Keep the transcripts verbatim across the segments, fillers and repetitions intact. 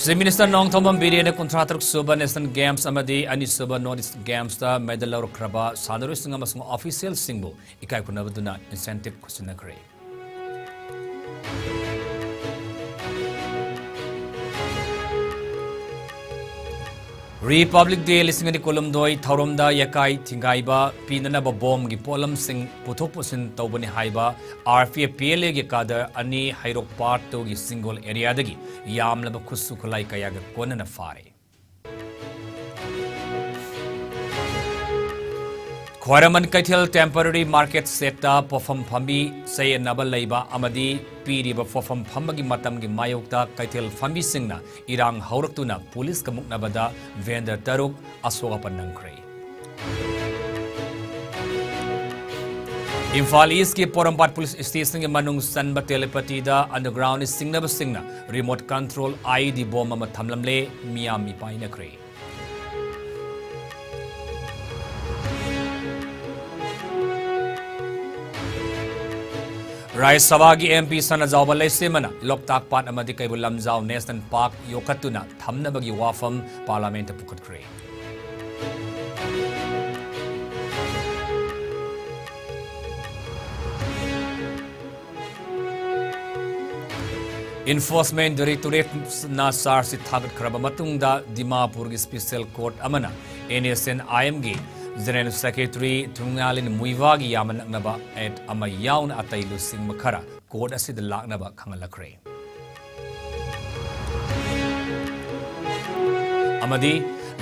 Chief Minister Nongthombam ꯕꯤꯔꯦꯟꯅ ꯀꯨꯟꯊ꯭ꯔꯥ ꯇꯔꯨꯛ ꯁꯨꯕ National Games ꯑꯃꯗꯤ ꯑꯅꯤ ꯁꯨꯕ North East Gamesꯇ medal ꯂꯧꯔꯛꯈ꯭ꯔꯕ ꯁꯥꯟꯅꯔꯣꯏꯁꯤꯡ ꯑꯃꯁꯨꯡ officialꯁꯤꯡꯕꯨ ꯏꯀꯥꯏ ꯈꯨꯝꯅꯕꯗꯨꯅ incentive ꯈꯨꯠꯁꯤꯟꯅꯈ꯭ꯔꯦ꯫ Republic Day ꯂꯤꯁꯤꯡ ꯑꯅꯤ ꯀꯨꯟꯍꯨꯝꯗꯣꯏ ꯊꯧꯔꯝꯗ ꯌꯥꯀꯥꯏ ꯊꯤꯡꯒꯥꯏꯕ ꯄꯤꯅꯅꯕ ꯕꯣꯝꯒꯤ ꯄꯣꯠꯂꯝꯁꯤꯡ ꯄꯨꯊꯣꯛ ꯄꯨꯁꯤꯟ ꯇꯧꯕꯅꯤ ꯍꯥꯏꯕ RPFPLAꯒꯤ cadre ꯑꯅꯤ ꯍꯩꯔꯣꯛ Part Twoꯒꯤ ꯁꯤꯡꯒꯣꯜ areaꯗꯒꯤ ꯌꯥꯝꯂꯕ ꯈꯨꯠꯁꯨ ꯈꯨꯠꯂꯥꯏ ꯀꯌꯥꯒ ꯀꯣꯟꯅꯅ ꯐꯥꯔꯦ꯫ ꯈ꯭ꯋꯥꯏꯔꯝꯕꯟ ꯀꯩꯊꯦꯜ temporary market shedꯇ ꯄꯣꯠꯐꯝ ꯐꯝꯕꯤ ꯆꯌꯦꯠꯅꯕ ꯂꯩꯕ ꯑꯃꯗꯤ ꯄꯤꯔꯤꯕ ꯄꯣꯠꯐꯝ ꯐꯝꯕꯒꯤ ꯃꯇꯝꯒꯤ ꯃꯥꯌꯣꯛꯇ ꯀꯩꯊꯦꯜ ꯐꯝꯕꯤꯁꯤꯡꯅ ꯏꯔꯥꯡ ꯍꯧꯔꯛꯇꯨꯅ ꯄꯨꯂꯤꯁꯀ ꯃꯨꯛꯅꯕꯗ vendor ꯇꯔꯨꯛ ꯑꯁꯣꯛ ꯑꯄꯟ ꯅꯪꯈ꯭ꯔꯦ꯫ ꯏꯝꯐꯥꯜ Eastꯀꯤ ꯄꯣꯔꯣꯝꯄꯥꯠ police stationꯒꯤ ꯃꯅꯨꯡ ꯆꯟꯕ telepathyꯗ underground ꯆꯤꯡꯅꯕꯁꯤꯡꯅ remote control IED bomb ꯑꯃ ꯊꯝꯂꯝꯂꯦ, ꯃꯤꯌꯥꯝ ꯃꯤꯄꯥꯏꯅꯈ꯭ꯔꯦ꯫ ꯔꯥꯖ꯭ꯌ ꯁꯚꯥꯒꯤ MP ꯁꯅꯥꯖꯥꯎꯕ ꯂꯩꯁꯦꯝꯕꯅ ꯂꯣꯛꯇꯥꯛ ꯄꯥꯠ ꯑꯃꯗꯤ ꯀꯩꯕꯨꯜ ꯂꯝꯖꯥꯎ National Park ꯌꯣꯛꯈꯠꯇꯨꯅ ꯊꯝꯅꯕꯒꯤ ꯋꯥꯐꯝ Parliamentꯇ ꯄꯨꯈꯠꯈ꯭ꯔꯦ꯫ Enforcement Directorateꯅ charge sheet ꯊꯥꯒꯠꯈ꯭ꯔꯕ ꯃꯇꯨꯡꯗ ꯗꯤꯃꯥꯄꯨꯔꯒꯤ special court ꯑꯃꯅ NSCN-IMꯒꯤ General Secretary ꯊꯨꯡꯉꯥꯂꯤꯟ ꯃꯨꯏꯚꯥꯒꯤ ꯌꯥꯝꯅ ꯅꯛꯅꯕ aide ꯑꯃ ꯌꯥꯎꯅ ꯑꯇꯩ ꯂꯨꯆꯤꯡꯕ ꯈꯔ court ꯑꯁꯤꯗ ꯂꯥꯛꯅꯕ ꯈꯪꯍꯜꯂꯛꯈ꯭ꯔꯦ꯫ ꯑꯃꯗꯤ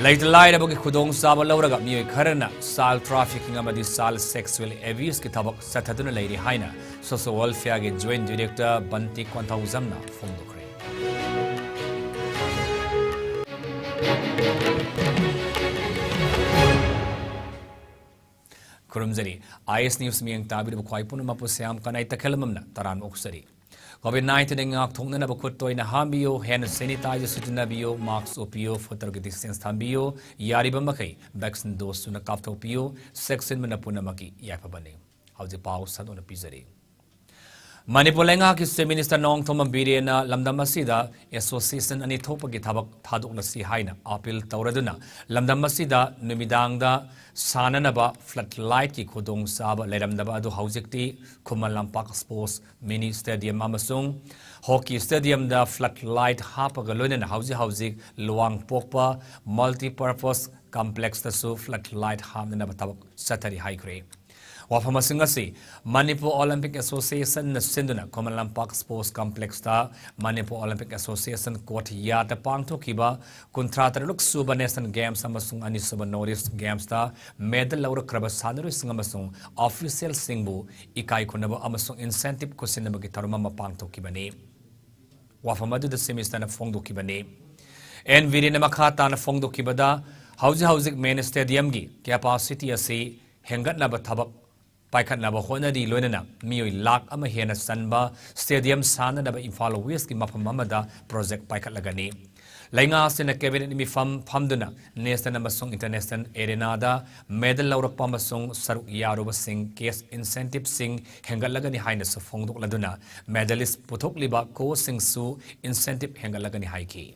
ꯂꯩꯇ ꯂꯥꯏꯔꯕꯒꯤ ꯈꯨꯗꯣꯡꯆꯥꯕ ꯂꯧꯔꯒ ꯃꯤꯑꯣꯏ ꯈꯔꯅ child trafficking ꯑꯃꯗꯤ child sexual abuseꯀꯤ ꯊꯕꯛ ꯆꯠꯊꯗꯨꯅ ꯂꯩꯔꯤ ꯍꯥꯏꯅ Social Welfareꯒꯤ Joint Director ꯕꯟꯇꯤ ꯀꯣꯟꯊꯧꯖꯝꯅ ꯐꯣꯡꯗꯣꯛꯈ꯭ꯔꯦ꯫ ꯈꯨꯔꯨꯝꯖꯔꯤ꯫ IS News ꯃꯤꯠꯌꯦꯡ ꯇꯥꯕꯤꯔꯤꯕ ꯈ꯭ꯋꯥꯏ ꯄꯨꯝꯅꯃꯛꯄꯨ ꯁ꯭ꯌꯥꯝ ꯀꯅꯥꯏ ꯇꯈꯦꯂꯝꯕꯝꯅ ꯇꯔꯥꯝꯅ ꯑꯣꯛꯆꯔꯤ꯫ COVID nineteen ꯗꯒꯤ ꯉꯥꯛꯊꯣꯛꯅꯅꯕ ꯈꯨꯠ ꯇꯣꯏꯅ ꯍꯥꯝꯕꯤꯌꯨ, hand sanitizer ꯁꯤꯖꯤꯟꯅꯕꯤꯌꯨ, mask ꯎꯞꯄꯤꯌꯨ, foot ꯒꯤ distance ꯊꯝꯕꯤꯌꯨ, ꯌꯥꯔꯤꯕ ꯃꯈꯩ vaccine dose ꯁꯨꯅ ꯀꯥꯞꯊꯣꯛꯄꯤꯌꯨ, ꯆꯦꯛꯁꯤꯟꯕꯅ ꯄꯨꯝꯅꯃꯛꯀꯤ ꯌꯥꯏꯐꯕꯅꯤ꯫ ꯍꯧꯖꯤꯛ ꯄꯥꯎ ꯁꯟꯗꯣꯛꯅ ꯄꯤꯖꯔꯤ꯫ ꯃꯅꯤꯄꯨꯔ ꯂꯩꯉꯥꯛꯀꯤ Chief Minister ꯅꯣꯡꯊꯣꯝꯕꯝ ꯕꯤꯔꯦꯟꯅ ꯂꯝꯗꯝ ꯑꯁꯤꯗ association ꯑꯅꯤ ꯊꯣꯛꯄꯒꯤ ꯊꯕꯛ ꯊꯥꯗꯣꯛꯂꯁꯤ ꯍꯥꯏꯅ appeal ꯇꯧꯔꯗꯨꯅ, ꯂꯝꯗꯝ ꯑꯁꯤꯗ ꯅꯨꯃꯤꯗꯥꯡꯗ ꯁꯥꯟꯅꯅꯕ flood lightꯀꯤ ꯈꯨꯗꯣꯡꯆꯥꯕ ꯂꯩꯔꯝꯗꯕ ꯑꯗꯨ ꯍꯧꯖꯤꯛꯇꯤ Khuman Lampak Sports Mini Stadium ꯑꯃꯁꯨꯡ Hockey Stadiumꯗ flood light ꯍꯥꯞꯄꯒ ꯂꯣꯏꯅꯅ ꯍꯧꯖꯤꯛ ꯍꯧꯖꯤꯛ ꯂꯨꯋꯥꯡꯄꯣꯛꯄ Multipurpose Complexꯇꯁꯨ flood light ꯍꯥꯞꯅꯅꯕ ꯊꯕꯛ ꯆꯠꯊꯔꯤ ꯍꯥꯏꯈ꯭ꯔꯦ꯫ ꯋꯥꯐꯝꯁꯤꯡ ꯑꯁꯤ ꯃꯅꯤꯄꯨꯔ Olympic Associationꯅ ꯁꯤꯟꯗꯨꯅ Khuman Lampak Sports Complexꯇ Manipur Olympic Association courtyardꯇ ꯄꯥꯡꯊꯣꯛꯈꯤꯕ ꯀꯨꯟꯊ꯭ꯔꯥ ꯇꯔꯨꯛ ꯁꯨꯕ National Games ꯑꯃꯁꯨꯡ ꯑꯅꯤ ꯁꯨꯕ North East Gamesꯇ medal ꯂꯧꯔꯛꯈ꯭ꯔꯕ ꯁꯥꯟꯅꯔꯣꯏꯁꯤꯡ ꯑꯃꯁꯨꯡ officialꯁꯤꯡꯕꯨ ꯏꯀꯥꯏ ꯈꯨꯝꯅꯕ ꯑꯃꯁꯨꯡ incentive ꯈꯨꯠꯁꯤꯟꯅꯕꯒꯤ ꯊꯧꯔꯝ ꯑꯃ ꯄꯥꯡꯊꯣꯛꯈꯤꯕꯅꯤ꯫ ꯋꯥꯐꯝ ꯑꯗꯨꯗ Chief Ministerꯅ ꯐꯣꯡꯗꯣꯛꯈꯤꯕꯅꯤ꯫ ꯑꯦꯟ ꯕꯤꯔꯦꯟꯅ ꯃꯈꯥ ꯇꯥꯅ ꯐꯣꯡꯗꯣꯛꯈꯤꯕꯗ, ꯍꯧꯖꯤꯛ ꯍꯧꯖꯤꯛ main stadiumꯒꯤ capacity ꯑꯁꯤ ꯍꯦꯟꯒꯠꯅꯕ ꯊꯕꯛ ꯄꯥꯏꯈꯠꯅꯕ ꯍꯣꯠꯅꯔꯤ, ꯂꯣꯏꯅꯅ ꯃꯤꯑꯣꯏ ꯂꯥꯈ ꯑꯃ ꯍꯦꯟꯅ ꯆꯟꯕ stadium ꯁꯥꯅꯅꯕ ꯏꯝꯐꯥꯜ Westꯀꯤ ꯃꯐꯝ ꯑꯃꯗ project ꯄꯥꯏꯈꯠꯂꯒꯅꯤ꯫ ꯂꯩꯉꯥꯛ ꯑꯁꯤꯅ cabinet ꯃꯤꯐꯝ ꯐꯝꯗꯨꯅ national ꯑꯃꯁꯨꯡ international arenaꯗ medal ꯂꯧꯔꯛꯄ ꯑꯃꯁꯨꯡ ꯁꯔꯨꯛ ꯌꯥꯔꯨꯕꯁꯤꯡ cash incentiveꯁꯤꯡ ꯍꯦꯟꯒꯠꯂꯒꯅꯤ ꯍꯥꯏꯅꯁꯨ ꯐꯣꯡꯗꯣꯛꯂꯗꯨꯅ, medalist ꯄꯨꯊꯣꯛꯂꯤꯕ coachꯁꯤꯡꯁꯨ incentive ꯍꯦꯟꯒꯠꯂꯒꯅꯤ ꯍꯥꯏꯈꯤ꯫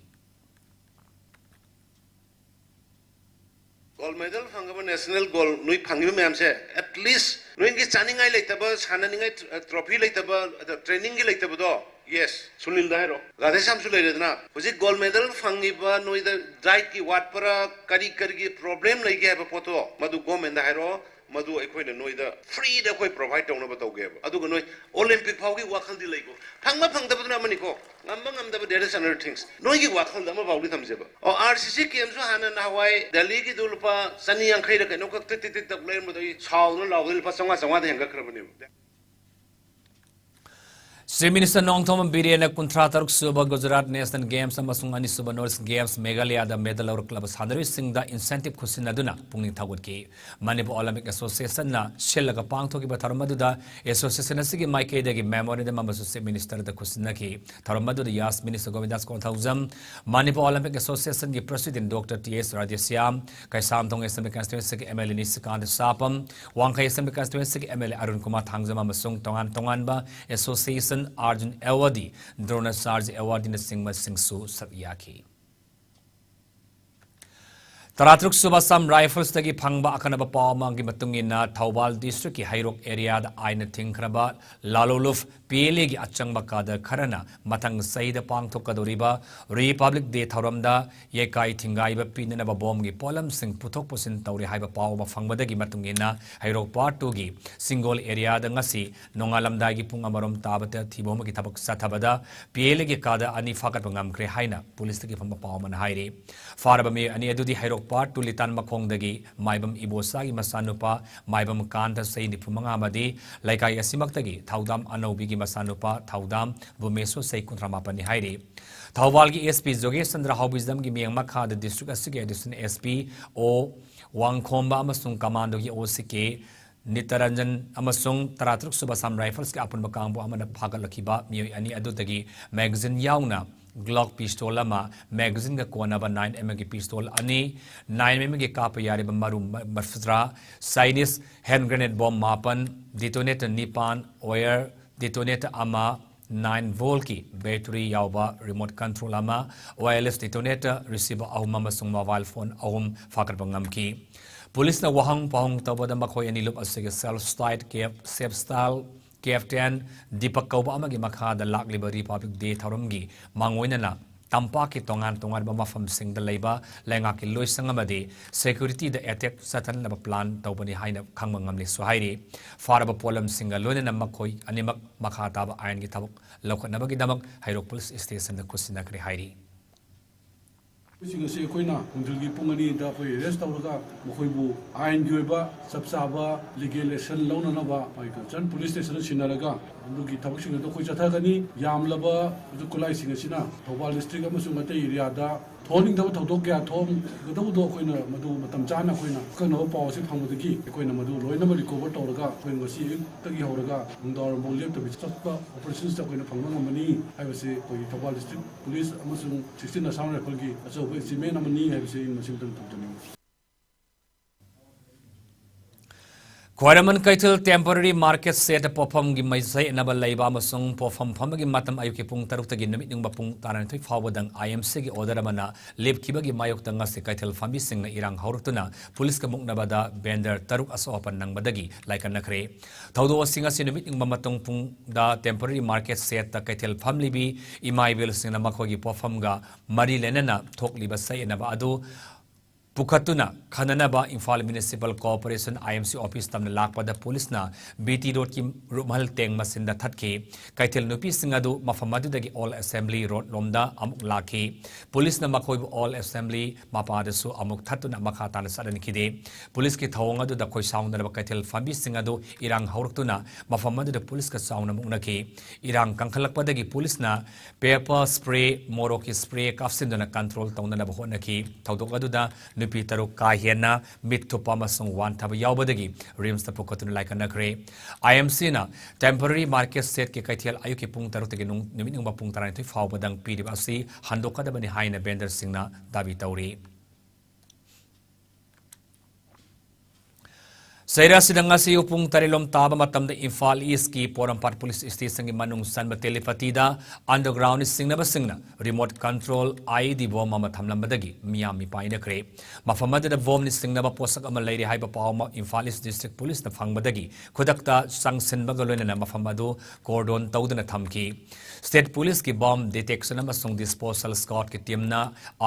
Gold medal ꯐꯪꯉꯕ, national gold ꯅꯣꯏ ꯐꯪꯉꯤꯕ ꯃꯌꯥꯝꯁꯦ, at least ꯅꯣꯏꯒꯤ ꯆꯥꯅꯤꯡꯉꯥꯏ ꯂꯩꯇꯕ, ꯁꯥꯟꯅꯅꯤꯡꯉꯥꯏ trophy ꯂꯩꯇꯕ, ꯑꯗ trainingꯒꯤ ꯂꯩꯇꯕꯗꯣ, yes, ꯁꯨꯅꯤꯜꯗ ꯍꯥꯏꯔꯣ, ꯔꯥꯙꯦꯁ꯭ꯌꯥꯝꯁꯨ ꯂꯩꯔꯦꯗꯅ꯫ ꯍꯧꯖꯤꯛ gold medal ꯐꯪꯉꯤꯕ ꯅꯣꯏꯗ dietꯀꯤ ꯋꯥꯠꯄꯔꯥ, ꯀꯔꯤ ꯀꯔꯤꯒꯤ problem ꯂꯩꯒꯦ ꯍꯥꯏꯕ ꯄꯣꯠꯇꯣ, ꯃꯗꯨ governmentꯗ ꯍꯥꯏꯔꯛꯑꯣ, ꯃꯗꯨ ꯑꯩꯈꯣꯏꯅ ꯅꯣꯏꯗ freeꯗ ꯑꯩꯈꯣꯏ provide ꯇꯧꯅꯕ ꯇꯧꯒꯦꯕ꯫ ꯑꯗꯨꯒ ꯅꯣꯏ Olympic ꯐꯥꯎꯒꯤ ꯋꯥꯈꯜꯗꯤ ꯂꯩꯀꯣ, ꯐꯪꯕ ꯐꯪꯗꯕꯗꯨꯅ ꯑꯃꯅꯤꯀꯣ, ꯉꯝꯕ ꯉꯝꯗꯕ, that is another things꯫ ꯅꯣꯏꯒꯤ ꯋꯥꯈꯜꯗ ꯑꯃ ꯐꯥꯎꯗꯤ ꯊꯝꯖꯦꯕ꯫ ꯑꯣ, RCC campꯁꯨ ꯍꯥꯟꯅ ꯅꯍꯥꯟꯋꯥꯏ ꯗꯦꯜꯂꯤꯒꯤꯗꯨ ꯂꯨꯄꯥ ꯆꯅꯤ ꯌꯥꯡꯈꯩꯔ ꯀꯩꯅꯣ ꯈꯛ ꯇꯤꯛ ꯇꯤꯛ ꯇꯤꯛ ꯇꯛ ꯂꯩꯔꯝꯕꯗꯣ, ꯑꯩ ꯁꯥꯎꯗꯅ ꯂꯥꯎꯗꯅ ꯂꯨꯄꯥ ꯆꯥꯝꯃꯉꯥ, ꯆꯥꯝꯃꯉꯥꯗ ꯍꯦꯟꯒꯠꯈ꯭ꯔꯕꯅꯦꯕ꯫ Chief Minister Nongthombam Birenna ꯀꯨꯟꯊ꯭ꯔꯥ ꯇꯔꯨꯛ ꯁꯨꯕ Gujarat National Games ꯑꯃꯁꯨꯡ ꯑꯅꯤ ꯁꯨꯕ North East Games Meghalaya ꯗ medal ꯂꯧꯔꯛꯂꯕ ꯁꯥꯟꯅꯔꯣꯏꯁꯤꯡꯗ incentive ꯈꯨꯠꯁꯤꯟꯅꯗꯨꯅ ꯄꯨꯛꯅꯤꯡ ꯊꯧꯒꯠꯈꯤ꯫ Manipur Olympic Association ꯅ ꯁꯤꯜꯂꯒ ꯄꯥꯡꯊꯣꯛꯈꯤꯕ ꯊꯧꯔꯝ ꯑꯗꯨꯗ association ꯑꯁꯤꯒꯤ ꯃꯥꯏꯀꯩꯗꯒꯤ memorandum ꯑꯃꯁꯨ Chief Minister ꯗ ꯈꯨꯠꯁꯤꯟꯅꯈꯤ꯫ ꯊꯧꯔꯝ ꯑꯗꯨꯗ Yas Minister Govindas Konthoujam, Manipur Olympic Association ꯒꯤ President Doctor T S Radheshyam, Keishamthong Assembly Constituency ꯒꯤ M L A Nishikant Sapam, ꯋꯥꯡꯈꯩ Assembly Constituency ꯒꯤ M L A Arun Kumar Thangjam ꯑꯃꯁꯨꯡ ꯇꯣꯉꯥꯟ ꯇꯣꯉꯥꯟꯕ association, Arjun Award, Dronacharya Award ꯅꯆꯤꯡꯕꯁꯤꯡꯁꯨ ꯁꯔꯨꯛ ꯌꯥꯈꯤ꯫ ꯇꯔꯥꯇꯔꯨꯛ ꯁꯨꯕ Assam Rifles ꯇꯒꯤ ꯐꯪꯕ ꯑꯈꯟꯅꯕ ꯄꯥꯎ ꯑꯃꯒꯤ ꯃꯇꯨꯡ ꯏꯟꯅ, ꯊꯧꯕꯥꯜ district ꯀꯤ ꯍꯩꯔꯣꯛ area ꯗ ꯑꯥꯏꯟꯅ ꯊꯤꯡꯈ꯭ꯔꯕ ꯂꯥꯂꯣꯂꯨꯞ P L A ꯒꯤ ꯑꯆꯪꯕ cadre ꯈꯔꯅ ꯃꯊꯪ ꯆꯍꯤꯗ ꯄꯥꯡꯊꯣꯛꯀꯗꯧꯔꯤꯕ Republic Day ꯊꯧꯔꯝꯗ ꯌꯩꯀꯥꯏ ꯊꯤꯡꯒꯥꯏꯕ ꯄꯤꯅꯅꯕ bomb ꯒꯤ ꯄꯣꯠꯂꯝꯁꯤꯡ ꯄꯨꯊꯣꯛ ꯄꯨꯁꯤꯟ ꯇꯧꯔꯤ ꯍꯥꯏꯕ ꯄꯥꯎ ꯑꯃ ꯐꯪꯕꯗꯒꯤ ꯃꯇꯨꯡ ꯏꯟꯅ, ꯍꯩꯔꯣꯛ Part two ꯒꯤ ꯁꯤꯡꯒꯣꯜ area ꯗ ꯉꯁꯤ ꯅꯣꯡꯉꯥꯜꯂꯝꯗꯥꯏꯒꯤ ꯄꯨꯡ ꯑꯃꯔꯣꯝ ꯇꯥꯕꯗ ꯊꯤꯕ ꯍꯨꯝꯕꯒꯤ ꯊꯕꯛ ꯆꯠꯊꯕꯗ P L A ꯒꯤ cadre ꯑꯅꯤ ꯐꯥꯒꯠꯄ ꯉꯝꯈ꯭ꯔꯦ ꯍꯥꯏꯅ police ꯇꯒꯤ ꯐꯪꯕ ꯄꯥꯎ ꯑꯃꯅ ꯍꯥꯏꯔꯤ꯫ ꯐꯥꯔꯕ ꯃꯤꯑꯣꯏ ꯑꯅꯤ ꯑꯗꯨꯗꯤ ꯍꯩꯔꯣꯛ Part two ꯂꯤꯇꯥꯟ ꯃꯈꯣꯡꯗꯒꯤ ꯃꯥꯏꯕꯝ ꯏꯕꯣꯆꯥꯒꯤ ꯃꯆꯥꯅꯨꯄꯥ ꯃꯥꯏꯕꯝ ꯀꯥꯟꯇ ꯆꯍꯤ ꯅꯤꯐꯨ ꯃꯉꯥ ꯑꯃꯗꯤ ꯂꯩꯀꯥꯏ ꯑꯁꯤꯃꯛꯇꯒꯤ ꯊꯧꯗꯥꯝ ꯑꯅꯧꯕꯤꯒꯤ ꯃꯆꯥꯅꯨꯄꯥ ꯊꯧꯗꯥꯝ ꯚꯨꯃꯦꯁꯣꯔ ꯆꯍꯤ ꯀꯨꯟꯊ꯭ꯔꯥ ꯃꯥꯄꯟꯅꯤ ꯍꯥꯏꯔꯤ꯫ ꯊꯧꯕꯥꯜꯒꯤ S P ꯖꯣꯒꯦꯁ ꯆꯟꯗ꯭ꯔ ꯍꯥꯎꯕꯤꯖꯝꯒꯤ ꯃꯤꯠꯌꯦꯡ ꯃꯈꯥꯗ district ꯑꯁꯤꯒꯤ Additional S P O ꯋꯥꯡꯈꯣꯝꯕ ꯑꯃꯁꯨꯡ commando ꯒꯤ O C K ꯅꯤꯇꯔꯟꯖꯟ ꯑꯃꯁꯨꯡ ꯇꯔꯥꯇꯔꯨꯛ ꯁꯨꯕ Assam Rifles ꯀꯤ ꯑꯄꯨꯟꯕ ꯀꯥꯡꯕꯨ ꯑꯃꯅ ꯐꯥꯒꯠꯂꯛꯈꯤꯕ ꯃꯤꯑꯣꯏ ꯑꯅꯤ ꯑꯗꯨꯗꯒꯤ magazine ꯌꯥꯎꯅ Glock pistol ꯑꯃ, magazine ꯒ ꯀꯣꯟꯅꯕ nine M M ꯒꯤ pistol ꯑꯅꯤ, nine M M ꯒꯤ ꯀꯥꯞꯄ ꯌꯥꯔꯤꯕ ꯃꯔꯨ ꯃ-, ꯃꯔꯐꯨꯇꯔꯥ, Chinese hand grenade bomb ꯃꯥꯄꯟ, detonator ꯅꯤꯄꯥꯟ, wire detonator ꯑꯃ, nine volt ꯀꯤ battery ꯌꯥꯎꯕ remote control ꯑꯃ, wireless detonator receiver ꯑꯍꯨꯝ ꯑꯃꯁꯨꯡ mobile phone ꯑꯍꯨꯝ ꯐꯥꯒꯠꯄ ꯉꯝꯈꯤ꯫ Police ꯅ ꯋꯥꯍꯪ ꯄꯥꯎꯍꯪ ꯇꯧꯕꯗ ꯃꯈꯣꯏ ꯑꯅꯤ ꯂꯨꯞ ꯑꯁꯤꯒꯤ self style cap-, self style Captain Deepak ꯀꯧꯕ ꯑꯃꯒꯤ ꯃꯈꯥꯗ ꯂꯥꯛꯂꯤꯕ Republic Day ꯊꯧꯔꯝꯒꯤ ꯃꯥꯡꯑꯣꯏꯅꯅ ꯇꯝꯄꯥꯛꯀꯤ ꯇꯣꯉꯥꯟ ꯇꯣꯉꯥꯟꯕ ꯃꯐꯝꯁꯤꯡꯗ ꯂꯩꯕ ꯂꯩꯉꯥꯛꯀꯤ ꯂꯣꯏꯁꯪ ꯑꯃꯗꯤ security ꯗ attack ꯆꯠꯊꯅꯕ plan ꯇꯧꯕꯅꯤ ꯍꯥꯏꯅ ꯈꯪꯕ ꯉꯝꯂꯦꯁꯨ ꯍꯥꯏꯔꯤ꯫ ꯐꯥꯔꯕ ꯄꯣꯠꯂꯝꯁꯤꯡꯒ ꯂꯣꯏꯅꯅ ꯃꯈꯣꯏ ꯑꯅꯤꯃꯛ ꯃꯈꯥ ꯇꯥꯕ ꯑꯥꯏꯟꯒꯤ ꯊꯕꯛ ꯂꯧꯈꯠꯅꯕꯒꯤꯗꯃꯛ ꯍꯩꯔꯣꯛ police station ꯗ ꯈꯨꯠꯁꯤꯟꯅꯈ꯭ꯔꯦ ꯍꯥꯏꯔꯤ꯫ ꯁꯤꯡ ꯑꯁꯤ ꯑꯩꯈꯣꯏꯅ ꯅꯨꯡꯊꯤꯜꯒꯤ ꯄꯨꯡ ꯑꯅꯤꯗ ꯑꯩꯈꯣꯏ ꯑꯦꯔꯦꯁ ꯇꯧꯔꯒ ꯃꯈꯣꯏꯕꯨ ꯑꯥꯏꯟꯒꯤ ꯑꯣꯏꯕ ꯆꯞ ꯆꯥꯕ ꯂꯤꯒꯦꯜ ꯑꯦꯛꯁꯟ ꯂꯧꯅꯅꯕ ꯑꯩꯈꯣꯏ ꯀꯟꯁꯔꯟ ꯄꯨꯂꯤꯁ ꯁ꯭ꯇꯦꯁꯟꯗ ꯁꯤꯟꯅꯔꯒ ꯑꯗꯨꯒꯤ ꯊꯕꯛꯁꯤꯡ ꯑꯗꯨ ꯑꯩꯈꯣꯏ ꯆꯠꯊꯒꯅꯤ꯫ ꯌꯥꯝꯂꯕ ꯈꯨꯠꯁꯨ ꯈꯨꯠꯂꯥꯏꯁꯤꯡ ꯑꯁꯤꯅ ꯊꯧꯕꯥꯜ ꯗꯤꯁꯇ꯭ꯔꯤꯛ ꯑꯃꯁꯨꯡ ꯑꯇꯩ ꯑꯦꯔꯤꯌꯥꯗ ꯊꯣꯛꯍꯟꯅꯤꯡꯗꯕ ꯊꯧꯗꯣꯛ ꯀꯌꯥ ꯊꯣꯛꯑꯝꯒꯗꯕꯗꯣ ꯑꯩꯈꯣꯏꯅ ꯃꯗꯨ ꯃꯇꯝ ꯆꯥꯅ ꯑꯩꯈꯣꯏꯅ ꯑꯀꯛꯅꯕ ꯄꯥꯎ ꯑꯁꯤ ꯐꯪꯕꯗꯒꯤ ꯑꯩꯈꯣꯏꯅ ꯃꯗꯨ ꯂꯣꯏꯅꯃꯛ ꯔꯤꯀꯣꯚꯔ ꯇꯧꯔꯒ ꯑꯩꯈꯣꯏ ꯉꯁꯤ ꯑꯌꯨꯛꯇꯒꯤ ꯍꯧꯔꯒ ꯅꯨꯡꯗꯥꯡꯋꯥꯏꯔꯝꯐꯥꯎ ꯂꯦꯞꯇꯕꯤ ꯆꯠꯄ ꯑꯣꯄꯔꯦꯁꯟꯁꯤꯗ ꯑꯩꯈꯣꯏꯅ ꯐꯪꯕ ꯉꯝꯒꯅꯤ ꯍꯥꯏꯕꯁꯤ ꯑꯩꯈꯣꯏꯒꯤ ꯊꯧꯕꯥꯜ ꯗꯤꯁꯇ꯭ꯔꯤꯛ ꯄꯨꯂꯤꯁ ꯑꯃꯁꯨꯡ ꯁꯤꯛꯁꯇꯤꯟ ꯑꯁꯥꯝ ꯔꯥꯏꯐꯜꯒꯤ ꯑꯆꯧꯕ ꯑꯦꯆꯤꯞꯃꯦꯟ ꯑꯃꯅꯤ ꯍꯥꯏꯕꯁꯤ ꯑꯩ ꯃꯁꯤꯃꯇꯪ ꯊꯝꯖꯅꯤꯡꯏ꯫ ꯈ꯭ꯋꯥꯏꯔꯝꯕꯟ ꯀꯩꯊꯦꯜ temporary market shed ꯄꯣꯠꯐꯝꯒꯤ ꯃꯩ ꯆꯌꯦꯠꯅꯕ ꯂꯩꯕ ꯑꯃꯁꯨꯡ ꯄꯣꯠꯐꯝ ꯐꯝꯕꯒꯤ ꯃꯇꯝ ꯑꯌꯨꯛꯀꯤ ꯄꯨꯡ ꯇꯔꯨꯛꯇꯒꯤ ꯅꯨꯃꯤꯠ ꯌꯨꯡꯕ ꯄꯨꯡ ꯇꯔꯥꯅꯤꯊꯣꯏ ꯐꯥꯎꯕꯗꯪ IMCꯒꯤ order ꯑꯃꯅ ꯂꯦꯞꯈꯤꯕꯒꯤ ꯃꯥꯌꯣꯛꯇ ꯉꯁꯤ ꯀꯩꯊꯦꯜ ꯐꯝꯕꯤꯁꯤꯡꯅ ꯏꯔꯥꯡ ꯍꯧꯔꯛꯇꯨꯅ ꯄꯨꯂꯤꯁꯀ ꯃꯨꯛꯅꯕꯗ vendor ꯇꯔꯨꯛ ꯑꯁꯣꯛ ꯑꯄꯟ ꯅꯪꯕꯗꯒꯤ ꯂꯥꯏꯀꯠꯅꯈ꯭ꯔꯦ꯫ ꯊꯧꯗꯣꯛ ꯑꯁꯤ ꯉꯁꯤ ꯅꯨꯃꯤꯠ ꯌꯨꯡꯕ ꯃꯇꯨꯡ ꯄꯨꯡꯗ temporary market shedꯇ ꯀꯩꯊꯦꯜ ꯐꯝꯂꯤꯕꯤ ꯏꯃꯥ ꯏꯕꯦꯜꯁꯤꯡꯅ ꯃꯈꯣꯏꯒꯤ ꯄꯣꯠꯐꯝꯒ ꯃꯔꯤ ꯂꯩꯅꯅ ꯊꯣꯛꯂꯤꯕ ꯆꯌꯦꯠꯅꯕ ꯑꯗꯨ ꯄꯨꯈꯠꯇꯨꯅ ꯈꯟꯅꯅꯕ Imphal Municipal Corporation IMC office ꯇꯝꯅ ꯂꯥꯛꯄꯗ ꯄꯨꯂꯤꯁꯅ BT Roadꯀꯤ ꯔꯨꯞꯃꯍꯜ ꯇꯦꯡ ꯃꯆꯤꯟꯗ ꯊꯠꯈꯤ꯫ ꯀꯩꯊꯦꯜ ꯅꯨꯄꯤꯁꯤꯡ ꯑꯗꯨ ꯃꯐꯝ ꯑꯗꯨꯗꯒꯤ Old Assembly Road ꯂꯣꯝꯗ ꯑꯃꯨꯛ ꯂꯥꯛꯈꯤ꯫ ꯄꯨꯂꯤꯁꯅ ꯃꯈꯣꯏꯕꯨ Old Assembly ꯃꯄꯥꯗꯁꯨ ꯑꯃꯨꯛ ꯊꯠꯇꯨꯅ ꯃꯈꯥ ꯇꯥꯅ ꯆꯠꯍꯟꯈꯤꯗꯦ꯫ ꯄꯨꯂꯤꯁꯀꯤ ꯊꯧꯑꯣꯡ ꯑꯗꯨꯗ ꯈꯣꯏꯁꯥꯎꯅꯔꯕ ꯀꯩꯊꯦꯜ ꯐꯝꯕꯤꯁꯤꯡ ꯑꯗꯨ ꯏꯔꯥꯡ ꯍꯧꯔꯛꯇꯨꯅ ꯃꯐꯝ ꯑꯗꯨꯗ ꯄꯨꯂꯤꯁꯀ ꯆꯥꯎꯅ ꯃꯨꯛꯅꯈꯤ꯫ ꯏꯔꯥꯡ ꯀꯟꯈꯠꯂꯛꯄꯗꯒꯤ ꯄꯨꯂꯤꯁꯅ pepper spray, ꯃꯣꯔꯣꯛꯀꯤ spray ꯀꯥꯞꯁꯤꯟꯗꯨꯅ control ꯇꯧꯅꯅꯕ ꯍꯣꯠꯅꯈꯤ꯫ ꯊꯧꯗꯣꯛ ꯑꯗꯨꯗ ꯅꯨꯄꯤ ꯇꯔꯨꯛ ꯀꯥ ꯍꯦꯟꯅ ꯃꯤꯠ ꯊꯨꯞꯄ ꯑꯃꯁꯨꯡ ꯋꯥꯟꯊꯕ ꯌꯥꯎꯕꯗꯒꯤ RIMSꯇ ꯄꯨꯈꯠꯇꯨꯅ ꯂꯥꯏꯀꯠꯅꯈ꯭ꯔꯦ꯫ IMCꯅ temporary market shedꯀꯤ ꯀꯩꯊꯦꯜ ꯑꯌꯨꯛꯀꯤ ꯄꯨꯡ ꯇꯔꯨꯛꯇꯒꯤ ꯅꯨꯡ-, ꯅꯨꯃꯤꯠ ꯌꯨꯡꯕ ꯄꯨꯡ ꯇꯔꯥꯅꯤꯊꯣꯏ ꯐꯥꯎꯕꯗꯪ ꯄꯤꯔꯤꯕ ꯑꯁꯤ ꯍꯟꯗꯣꯛꯀꯗꯕꯅꯤ ꯍꯥꯏꯅ vendorꯁꯤꯡꯅ ꯗꯥꯕꯤ ꯇꯧꯔꯤ꯫ ꯆꯩꯔꯥꯁꯤꯗ ꯉꯁꯤ ꯑꯌꯨꯛ ꯄꯨꯡ ꯇꯔꯦꯠ ꯂꯣꯝ ꯇꯥꯕ ꯃꯇꯝꯗ ꯏꯝꯐꯥꯜ Eastꯀꯤ ꯄꯣꯔꯣꯝꯄꯥꯠ police stationꯒꯤ ꯃꯅꯨꯡ ꯆꯟꯕ ꯇꯦꯂꯤꯄꯇꯤꯗ underground ꯆꯤꯡꯅꯕꯁꯤꯡꯅ remote control IED bomb ꯑꯃ ꯊꯝꯂꯝꯕꯗꯒꯤ ꯃꯤꯌꯥꯝ ꯃꯤꯄꯥꯏꯅꯈ꯭ꯔꯦ꯫ ꯃꯐꯝ ꯑꯗꯨꯗ bombꯅ ꯆꯤꯡꯅꯕ ꯄꯣꯠꯁꯛ ꯑꯃ ꯂꯩꯔꯦ ꯍꯥꯏꯕ ꯄꯥꯎ ꯑꯃ ꯏꯝꯐꯥꯜ East District Policeꯅ ꯐꯪꯕꯗꯒꯤ ꯈꯨꯗꯛꯇ ꯆꯪꯁꯤꯟꯕꯒ ꯂꯣꯏꯅꯅ ꯃꯐꯝ ꯑꯗꯨ cordon ꯇꯧꯗꯨꯅ ꯊꯝꯈꯤ꯫ State Policeꯀꯤ bomb detection ꯑꯃꯁꯨꯡ disposal squadꯀꯤ teamꯅ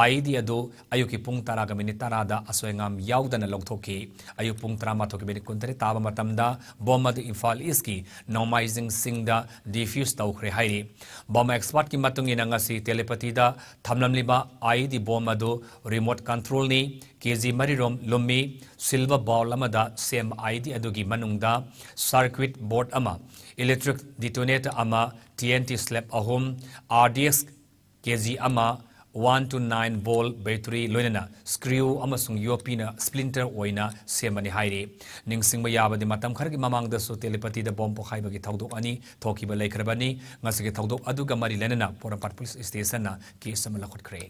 IED ꯑꯗꯨ ꯑꯌꯨꯛꯀꯤ ꯄꯨꯡ ꯇꯔꯥꯒ minute ꯇꯔꯥꯗ ꯑꯁꯣꯏ ꯑꯉꯥꯝ ꯌꯥꯎꯗꯅ ꯂꯧꯊꯣꯛꯈꯤ꯫ ꯑꯌꯨꯛ ꯄꯨꯡ ꯇꯔꯥꯃꯥꯊꯣꯏꯒꯤ minute ꯀꯨꯟꯇꯔꯦꯠ ꯇꯥꯕ ꯃꯇꯝꯗ ꯕꯣꯝ ꯑꯗꯨ ꯏꯝꯐꯥꯜ ꯏꯁꯀꯤ ꯅꯣꯡꯃꯥꯏꯖꯤꯡ ꯆꯤꯡꯗ ꯗꯤꯐ꯭ꯌꯨꯁ ꯇꯧꯈ꯭ꯔꯦ ꯍꯥꯏꯔꯤ꯫ ꯕꯣꯝ ꯑꯦꯛꯁꯄꯥꯔꯠꯀꯤ ꯃꯇꯨꯡ ꯏꯟꯅ ꯉꯁꯤ ꯇꯦꯂꯤꯄꯇꯤꯗ ꯊꯝꯂꯝꯂꯤꯕ ꯑꯥꯏꯏꯗꯤ ꯕꯣꯝ ꯑꯗꯨ ꯔꯤꯃꯣꯠ ꯀꯟꯇ꯭ꯔꯣꯜꯅꯤ, ꯀꯦ ꯖꯤ ꯃꯔꯤꯔꯣꯝ ꯂꯨꯝꯃꯤ꯫ ꯁꯤꯜꯚꯔ ꯕꯥꯎꯜ ꯑꯃꯗ ꯁꯦꯝ ꯑꯥꯏꯏꯗꯤ ꯑꯗꯨꯒꯤ ꯃꯅꯨꯡꯗ ꯁꯔꯀ꯭ꯌꯨꯠ ꯕꯣꯔꯗ ꯑꯃ, ꯏꯂꯦꯛꯇ꯭ꯔꯤꯛ ꯗꯤꯇꯣꯅꯦꯇꯔ ꯑꯃ, ꯇꯤ ꯑꯦꯟ ꯇꯤ ꯁ꯭ꯂꯦꯕ ꯑꯍꯨꯝ, ꯑꯥꯔ ꯗꯤ ꯑꯦꯛꯁ ꯀꯦ ꯖꯤ ꯑꯃ, ꯋꯥꯟ ꯇꯨ ꯅꯥꯏꯟ ꯚꯣꯜ ꯕꯦꯇꯔꯤ, ꯂꯣꯏꯅꯅ ꯁ꯭ꯀ꯭ꯔꯨ ꯑꯃꯁꯨꯡ ꯌꯣꯠꯄꯤꯅ ꯁ꯭ꯄ꯭ꯂꯤꯟꯇꯔ ꯑꯣꯏꯅ ꯁꯦꯝꯕꯅꯤ ꯍꯥꯏꯔꯤ꯫ ꯅꯤꯡꯁꯤꯡꯕ ꯌꯥꯕꯗꯤ, ꯃꯇꯝ ꯈꯔꯒꯤ ꯃꯃꯥꯡꯗꯁꯨ ꯇꯦꯂꯤꯄꯇꯤꯗ ꯕꯣꯝ ꯄꯣꯈꯥꯏꯕꯒꯤ ꯊꯧꯗꯣꯛ ꯑꯅꯤ ꯊꯣꯛꯈꯤꯕ ꯂꯩꯈ꯭ꯔꯕꯅꯤ꯫ ꯉꯁꯤꯒꯤ ꯊꯧꯗꯣꯛ ꯑꯗꯨꯒ ꯃꯔꯤ ꯂꯩꯅꯅ ꯄꯣꯔꯣꯝꯄꯥꯠ ꯄꯨꯂꯤꯁ ꯁ꯭ꯇꯦꯁꯟꯅ ꯀꯦꯁ ꯑꯃ ꯂꯧꯈꯠꯈ꯭ꯔꯦ꯫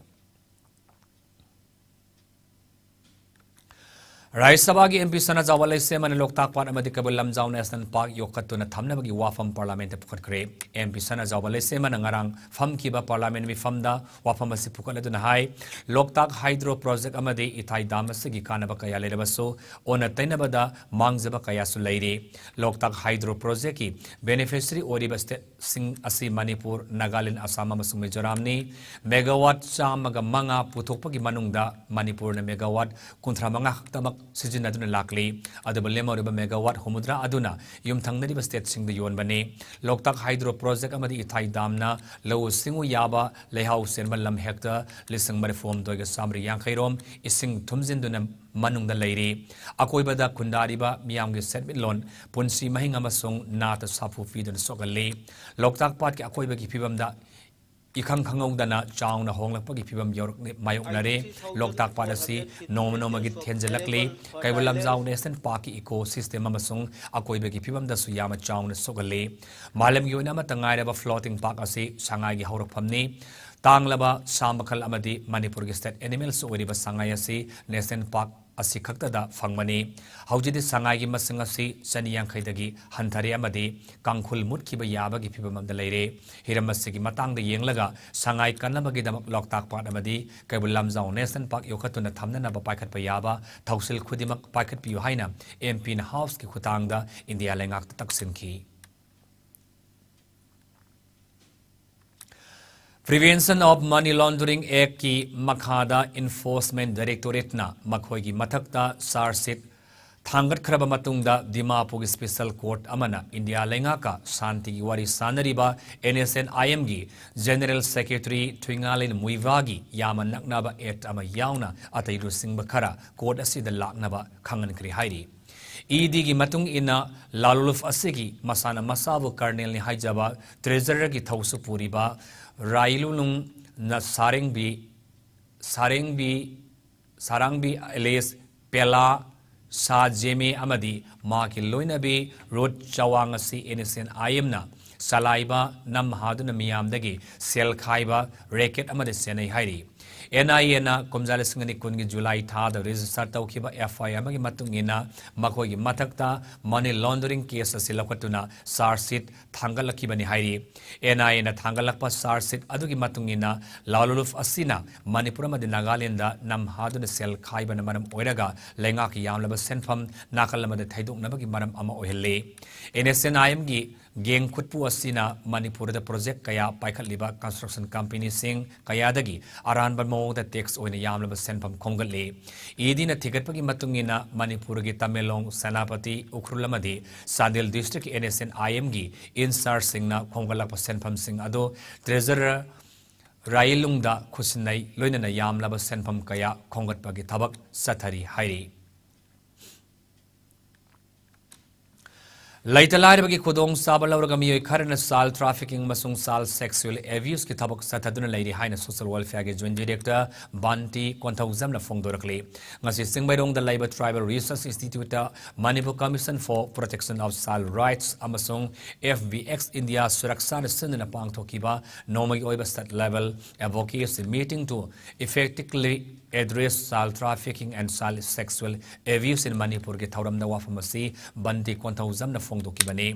ꯔꯥꯖ꯭ꯌ ꯁꯚꯥꯒꯤ ꯑꯦꯝ ꯄꯤ ꯁꯅꯥꯖꯥꯎꯕ ꯂꯩꯁꯦꯝꯕꯅ ꯂꯣꯛꯇꯥꯛ ꯄꯥꯠ ꯑꯃꯗꯤ ꯀꯩꯕꯨꯜ ꯂꯝꯖꯥꯎ ꯅꯦꯁꯅꯦꯜ ꯄꯥꯔꯛ ꯌꯣꯛꯈꯠꯇꯨꯅ ꯊꯝꯅꯕꯒꯤ ꯋꯥꯐꯝ ꯄꯥꯔꯂꯤꯌꯥꯃꯦꯟꯠꯇ ꯄꯨꯈꯠꯈ꯭ꯔꯦ꯫ ꯑꯦꯝ ꯄꯤ ꯁꯅꯥꯖꯥꯎꯕ ꯂꯩꯁꯦꯝꯕꯅ ꯉꯔꯥꯡ ꯐꯝꯈꯤꯕ ꯄꯥꯔꯂꯤꯌꯥꯃꯦꯟꯠ ꯃꯤꯐꯝꯗ ꯋꯥꯐꯝ ꯑꯁꯤ ꯄꯨꯈꯠꯂꯗꯨꯅ ꯍꯥꯏ, ꯂꯣꯛꯇꯥꯛ ꯍꯥꯏꯗ꯭ꯔꯣ ꯄ꯭ꯔꯣꯖꯦꯛ ꯑꯃꯗꯤ ꯏꯊꯥꯏ ꯗꯥꯝ ꯑꯁꯤꯒꯤ ꯀꯥꯟꯅꯕ ꯀꯌꯥ ꯂꯩꯔꯕꯁꯨ, ꯑꯣꯟꯅ ꯇꯩꯅꯕꯗ ꯃꯥꯡꯖꯕ ꯀꯌꯥꯁꯨ ꯂꯩꯔꯤ꯫ ꯂꯣꯛꯇꯥꯛ ꯍꯥꯏꯗ꯭ꯔꯣ ꯄ꯭ꯔꯣꯖꯦꯛꯀꯤ ꯕꯦꯅꯤꯐꯤꯁꯔꯤ ꯑꯣꯏꯔꯤꯕ ꯁ꯭ꯇꯦꯠꯁꯤꯡ ꯑꯁꯤ ꯃꯅꯤꯄꯨꯔ, ꯅꯥꯒꯥꯂꯦꯟ, ꯑꯁꯥꯝ ꯑꯃꯁꯨꯡ ꯃꯤꯖꯣꯔꯥꯝꯅꯤ꯫ ꯃꯦꯒꯥꯋꯥꯠ ꯆꯥꯝꯃꯒ ꯃꯉꯥ ꯄꯨꯊꯣꯛꯄꯒꯤ ꯃꯅꯨꯡꯗ ꯃꯅꯤꯄꯨꯔꯅ ꯃꯦꯒꯥꯋꯥꯠ ꯀꯨꯟꯊ꯭ꯔꯥ ꯃꯉꯥ ꯈꯛꯇꯃꯛ ꯁꯤꯖꯤꯟꯅꯗꯨꯅ ꯂꯥꯛꯂꯤ꯫ ꯑꯗꯨꯕꯨ ꯂꯦꯝꯍꯧꯔꯤꯕ ꯃꯦꯒꯥꯋꯥꯠ ꯍꯨꯝꯐꯨꯇꯔꯥ ꯑꯗꯨꯅ ꯌꯨꯝꯊꯪꯅꯔꯤꯕ ꯁ꯭ꯇꯦꯠꯁꯤꯡꯗ ꯌꯣꯟꯕꯅꯤ꯫ ꯂꯣꯛꯇꯥꯛ ꯍꯥꯏꯗ꯭ꯔꯣ ꯄ꯭ꯔꯣꯖꯦꯛ ꯑꯃꯗꯤ ꯏꯊꯥꯏ ꯗꯥꯝꯅ ꯂꯧꯎ ꯁꯤꯡꯎ ꯌꯥꯕ ꯂꯩꯍꯥꯎ ꯆꯦꯟꯕ ꯂꯝ ꯍꯦꯛꯇ ꯂꯤꯁꯤꯡ ꯃꯔꯤꯐꯨ ꯍꯨꯝꯗꯣꯏꯒ ꯆꯥꯃꯔꯤ ꯌꯥꯡꯈꯩ ꯔꯣꯝ ꯏꯁꯤꯡ ꯊꯨꯝꯖꯤꯟꯗꯨꯅ ꯃꯅꯨꯡꯗ ꯂꯩꯔꯤ꯫ ꯑꯀꯣꯏꯕꯗ ꯈꯨꯟꯗꯥꯔꯤꯕ ꯃꯤꯌꯥꯝꯒꯤ ꯁꯦꯟꯃꯤꯠꯂꯣꯟ, ꯄꯨꯟꯁꯤ ꯃꯍꯤꯡ ꯑꯃꯁꯨꯡ ꯅꯥꯠꯇ ꯁꯥꯐꯨ ꯄꯤꯗꯨꯅ ꯁꯣꯛꯍꯜꯂꯤ꯫ ꯂꯣꯛꯇꯥꯛ ꯄꯥꯠꯀꯤ ꯑꯀꯣꯏꯕꯒꯤ ꯐꯤꯕꯝꯗ ꯏꯈꯪ ꯈꯪꯍꯧꯗꯅ ꯆꯥꯎꯅ ꯍꯣꯡꯂꯛꯄꯒꯤ ꯐꯤꯕꯝ ꯌꯧꯔꯛ-, ꯃꯥꯌꯣꯛꯅꯔꯦ꯫ ꯂꯣꯛꯇꯥꯛ ꯄꯥꯠ ꯑꯁꯤ ꯅꯣꯡꯃ ꯅꯣꯡꯃꯒꯤ ꯊꯦꯟꯖꯤꯜꯂꯛꯂꯤ꯫ ꯀꯩꯕꯨꯜ ꯂꯝꯖꯥꯎ ꯅꯦꯁꯅꯦꯜ ꯄꯥꯔꯛꯀꯤ ꯏꯀꯣ ꯁꯤꯁꯇꯦꯝ ꯑꯃꯁꯨꯡ ꯑꯀꯣꯏꯕꯒꯤ ꯐꯤꯕꯝꯗꯁꯨ ꯌꯥꯝꯅ ꯆꯥꯎꯅ ꯁꯣꯛꯍꯜꯂꯤ꯫ ꯃꯥꯂꯦꯝꯒꯤ ꯑꯣꯏꯅ ꯑꯃꯠꯇ ꯉꯥꯏꯔꯕ ꯐ꯭ꯂꯣꯇꯤꯡ ꯄꯥꯔꯛ ꯑꯁꯤ ꯁꯉꯥꯏꯒꯤ ꯍꯧꯔꯛꯐꯝꯅꯤ꯫ ꯇꯥꯡꯂꯕ ꯁꯥ ꯃꯈꯜ ꯑꯃꯗꯤ ꯃꯅꯤꯄꯨꯔꯒꯤ ꯁ꯭ꯇꯦꯠ ꯑꯦꯅꯤꯃꯦꯜꯁꯨ ꯑꯣꯏꯔꯤꯕ ꯁꯉꯥꯏ ꯑꯁꯤ ꯅꯦꯁꯅꯦꯜ ꯄꯥꯔꯛ ꯑꯁꯤ ꯈꯛꯇꯗ ꯐꯪꯕꯅꯤ꯫ ꯍꯧꯖꯤꯛꯇꯤ ꯁꯉꯥꯏꯒꯤ ꯃꯁꯤꯡ ꯑꯁꯤ ꯆꯅꯤ ꯌꯥꯡꯈꯩꯗꯒꯤ ꯍꯟꯊꯔꯦ ꯑꯃꯗꯤ ꯀꯥꯡꯈꯨꯜ ꯃꯨꯠꯈꯤꯕ ꯌꯥꯕꯒꯤ ꯐꯤꯕꯝ ꯑꯃꯗ ꯂꯩꯔꯦ꯫ ꯍꯤꯔꯝ ꯑꯁꯤꯒꯤ ꯃꯇꯥꯡꯗ ꯌꯦꯡꯂꯒ ꯁꯉꯥꯏ ꯀꯟꯅꯕꯒꯤꯗꯃꯛ ꯂꯣꯛꯇꯥꯛ ꯄꯥꯠ ꯑꯃꯗꯤ ꯀꯩꯕꯨꯜ ꯂꯝꯖꯥꯎ ꯅꯦꯁꯅꯦꯜ ꯄꯥꯔꯛ ꯌꯣꯛꯈꯠꯇꯨꯅ ꯊꯝꯅꯅꯕ ꯄꯥꯏꯈꯠꯄ ꯌꯥꯕ ꯊꯧꯁꯤꯜ ꯈꯨꯗꯤꯡꯃꯛ ꯄꯥꯏꯈꯠꯄꯤꯌꯨ ꯍꯥꯏꯅ ꯑꯦꯝ ꯄꯤꯅ ꯍꯥꯎꯁꯀꯤ ꯈꯨꯠꯊꯥꯡꯗ India ꯂꯩꯉꯥꯛꯇ ꯇꯛꯁꯤꯟꯈꯤ꯫ Prevention of Money Laundering Act ꯀꯤ ꯃꯈꯥꯗ Enforcement Directorate ꯅ ꯃꯈꯣꯏꯒꯤ ꯃꯊꯛꯇ charge sheet ꯊꯥꯡꯒꯠꯈ꯭ꯔꯕ ꯃꯇꯨꯡꯗ ꯗꯤꯃꯥꯄꯨꯔꯒꯤ special court ꯑꯃꯅ ꯏꯟꯗꯤꯌꯥ ꯂꯩꯉꯥꯛꯀ ꯁꯥꯟꯇꯤꯒꯤ ꯋꯥꯔꯤ ꯁꯥꯅꯔꯤꯕ NSCN-IMꯒꯤ General Secretary ꯊꯨꯏꯉꯥꯂꯦꯟ ꯃꯨꯏꯚꯥꯒꯤ ꯌꯥꯝꯅ ꯅꯛꯅꯕ act ꯑꯃ ꯌꯥꯎꯅ ꯑꯇꯩ ꯂꯨꯆꯤꯡꯕ ꯈꯔ court ꯑꯁꯤꯗ ꯂꯥꯛꯅꯕ ꯈꯪꯍꯟꯈ꯭ꯔꯦ ꯍꯥꯏꯔꯤ꯫ EDꯒꯤ ꯃꯇꯨꯡ ꯏꯟꯅ ꯂꯥꯂꯨꯂꯨꯐ ꯑꯁꯤꯒꯤ ꯃꯁꯥꯅ ꯃꯁꯥꯕꯨ colonelꯅꯤ ꯍꯥꯏꯖꯕ treasurerꯒꯤ ꯊꯧꯁꯨ ꯄꯨꯔꯤꯕ ꯔꯥꯏꯂꯨꯂꯨꯡ ꯅ ꯁꯥꯔꯦꯡꯕꯤ ꯁꯥꯔꯦꯡꯕꯤ, ꯁꯥꯔꯥꯡꯕꯤ alias ꯄꯦꯂꯥ ꯁꯥ ꯖꯦꯃꯦ ꯑꯃꯗꯤ ꯃꯍꯥꯛꯀꯤ ꯂꯣꯏꯅꯕꯤ ꯔꯨꯠ ꯆꯋꯥꯡ ꯑꯁꯤ NSCN-IMꯅ ꯆꯂꯥꯏꯕ ꯅꯝꯍꯥꯗꯨꯅ ꯃꯤꯌꯥꯝꯗꯒꯤ ꯁꯦꯜ ꯈꯥꯏꯕ racket ꯑꯃꯗ ꯁꯦꯟꯅꯩ ꯍꯥꯏꯔꯤ꯫ NIAꯅ ꯀꯨꯝꯖꯥ ꯂꯤꯁꯤꯡ ꯑꯅꯤ ꯀꯨꯟꯒꯤ ꯖꯨꯂꯥꯏ ꯊꯥꯗ register ꯇꯧꯈꯤꯕ FIR ꯑꯃꯒꯤ ꯃꯇꯨꯡ ꯏꯟꯅ ꯃꯈꯣꯏꯒꯤ ꯃꯊꯛꯇ money laundering case ꯑꯁꯤ ꯂꯧꯈꯠꯇꯨꯅ charge sheet ꯊꯥꯡꯒꯠꯂꯛꯈꯤꯕꯅꯤ ꯍꯥꯏꯔꯤ꯫ NIAꯅ ꯊꯥꯡꯒꯠꯂꯛꯄ charge sheet ꯑꯗꯨꯒꯤ ꯃꯇꯨꯡ ꯏꯟꯅ ꯂꯥꯂꯨꯂꯨꯐ ꯑꯁꯤꯅ ꯃꯅꯤꯄꯨꯔ ꯑꯃꯗꯤ ꯅꯥꯒꯥꯂꯦꯟꯗ ꯅꯝꯍꯥꯗꯨꯅ ꯁꯦꯜ ꯈꯥꯏꯕꯅ ꯃꯔꯝ ꯑꯣꯏꯔꯒ ꯂꯩꯉꯥꯛꯀꯤ ꯌꯥꯝꯂꯕ ꯁꯦꯟꯐꯝ ꯅꯥꯀꯜ ꯑꯃꯗ ꯊꯩꯗꯣꯛꯅꯕꯒꯤ ꯃꯔꯝ ꯑꯃ ꯑꯣꯏꯍꯜꯂꯤ꯫ NSCN-IMꯒꯤ gang ꯈꯨꯠꯄꯨ ꯑꯁꯤꯅ ꯃꯅꯤꯄꯨꯔꯗ project ꯀꯌꯥ ꯄꯥꯏꯈꯠꯂꯤꯕ construction companyꯁꯤꯡ ꯀꯌꯥꯗꯒꯤ ꯑꯔꯥꯟꯕ ꯃꯑꯣꯡꯗ tax ꯑꯣꯏꯅ ꯌꯥꯝꯂꯕ ꯁꯦꯟꯐꯝ ꯈꯣꯝꯒꯠꯂꯤ꯫ EDꯅ ꯊꯤꯒꯠꯄꯒꯤ ꯃꯇꯨꯡ ꯏꯟꯅ ꯃꯅꯤꯄꯨꯔꯒꯤ ꯇꯃꯦꯡꯂꯣꯡ, ꯁꯦꯅꯥꯄꯇꯤ, ꯎꯈ꯭ꯔꯨꯜ ꯑꯃꯗꯤ ꯆꯥꯟꯗꯦꯜ districtꯀꯤ NSCN-IMꯒꯤ in-chargeꯁꯤꯡꯅ ꯈꯣꯝꯒꯠꯂꯛꯄ ꯁꯦꯟꯐꯝꯁꯤꯡ ꯑꯗꯨ treasurer ꯔꯥꯌꯦꯂꯨꯡꯗ ꯈꯨꯠꯁꯤꯟꯅꯩ, ꯂꯣꯏꯅꯅ ꯌꯥꯝꯂꯕ ꯁꯦꯟꯐꯝ ꯀꯌꯥ ꯈꯣꯝꯒꯠꯄꯒꯤ ꯊꯕꯛ ꯆꯠꯊꯔꯤ ꯍꯥꯏꯔꯤ꯫ ꯂꯩꯇ ꯂꯥꯏꯔꯕꯒꯤ ꯈꯨꯗꯣꯡꯆꯥꯕ ꯂꯧꯔꯒ ꯃꯤꯑꯣꯏ ꯈꯔꯅ child trafficking ꯑꯃꯁꯨꯡ child sexual abuseꯀꯤ ꯊꯕꯛ ꯆꯠꯊꯗꯨꯅ ꯂꯩꯔꯤ ꯍꯥꯏꯅ Social Welfareꯒꯤ Joint Director ꯕꯥꯟꯇꯤ ꯀꯣꯟꯊꯧꯖꯝꯅ ꯐꯣꯡꯗꯣꯔꯛꯂꯤ꯫ ꯉꯁꯤ ꯆꯤꯡꯃꯩꯔꯣꯡꯗ ꯂꯩꯕ Tribal Research Instituteꯇ Manipur Commission for Protection of Child Rights ꯑꯃꯁꯨꯡ FBX India ꯁꯨꯔꯛꯁꯥꯅ ꯁꯤꯟꯗꯨꯅ ꯄꯥꯡꯊꯣꯛꯈꯤꯕ ꯅꯣꯡꯃꯒꯤ ꯑꯣꯏꯕ state level advocacy meeting to effectively address child trafficking and child sexual abuse in Manipurꯒꯤ ꯊꯧꯔꯝꯗ ꯋꯥꯐꯝ ꯑꯁꯤ ꯕꯟꯇꯤ ꯀꯣꯟꯊꯧꯖꯝꯅ ꯐꯣꯡꯗꯣꯛꯈꯤꯕꯅꯤ꯫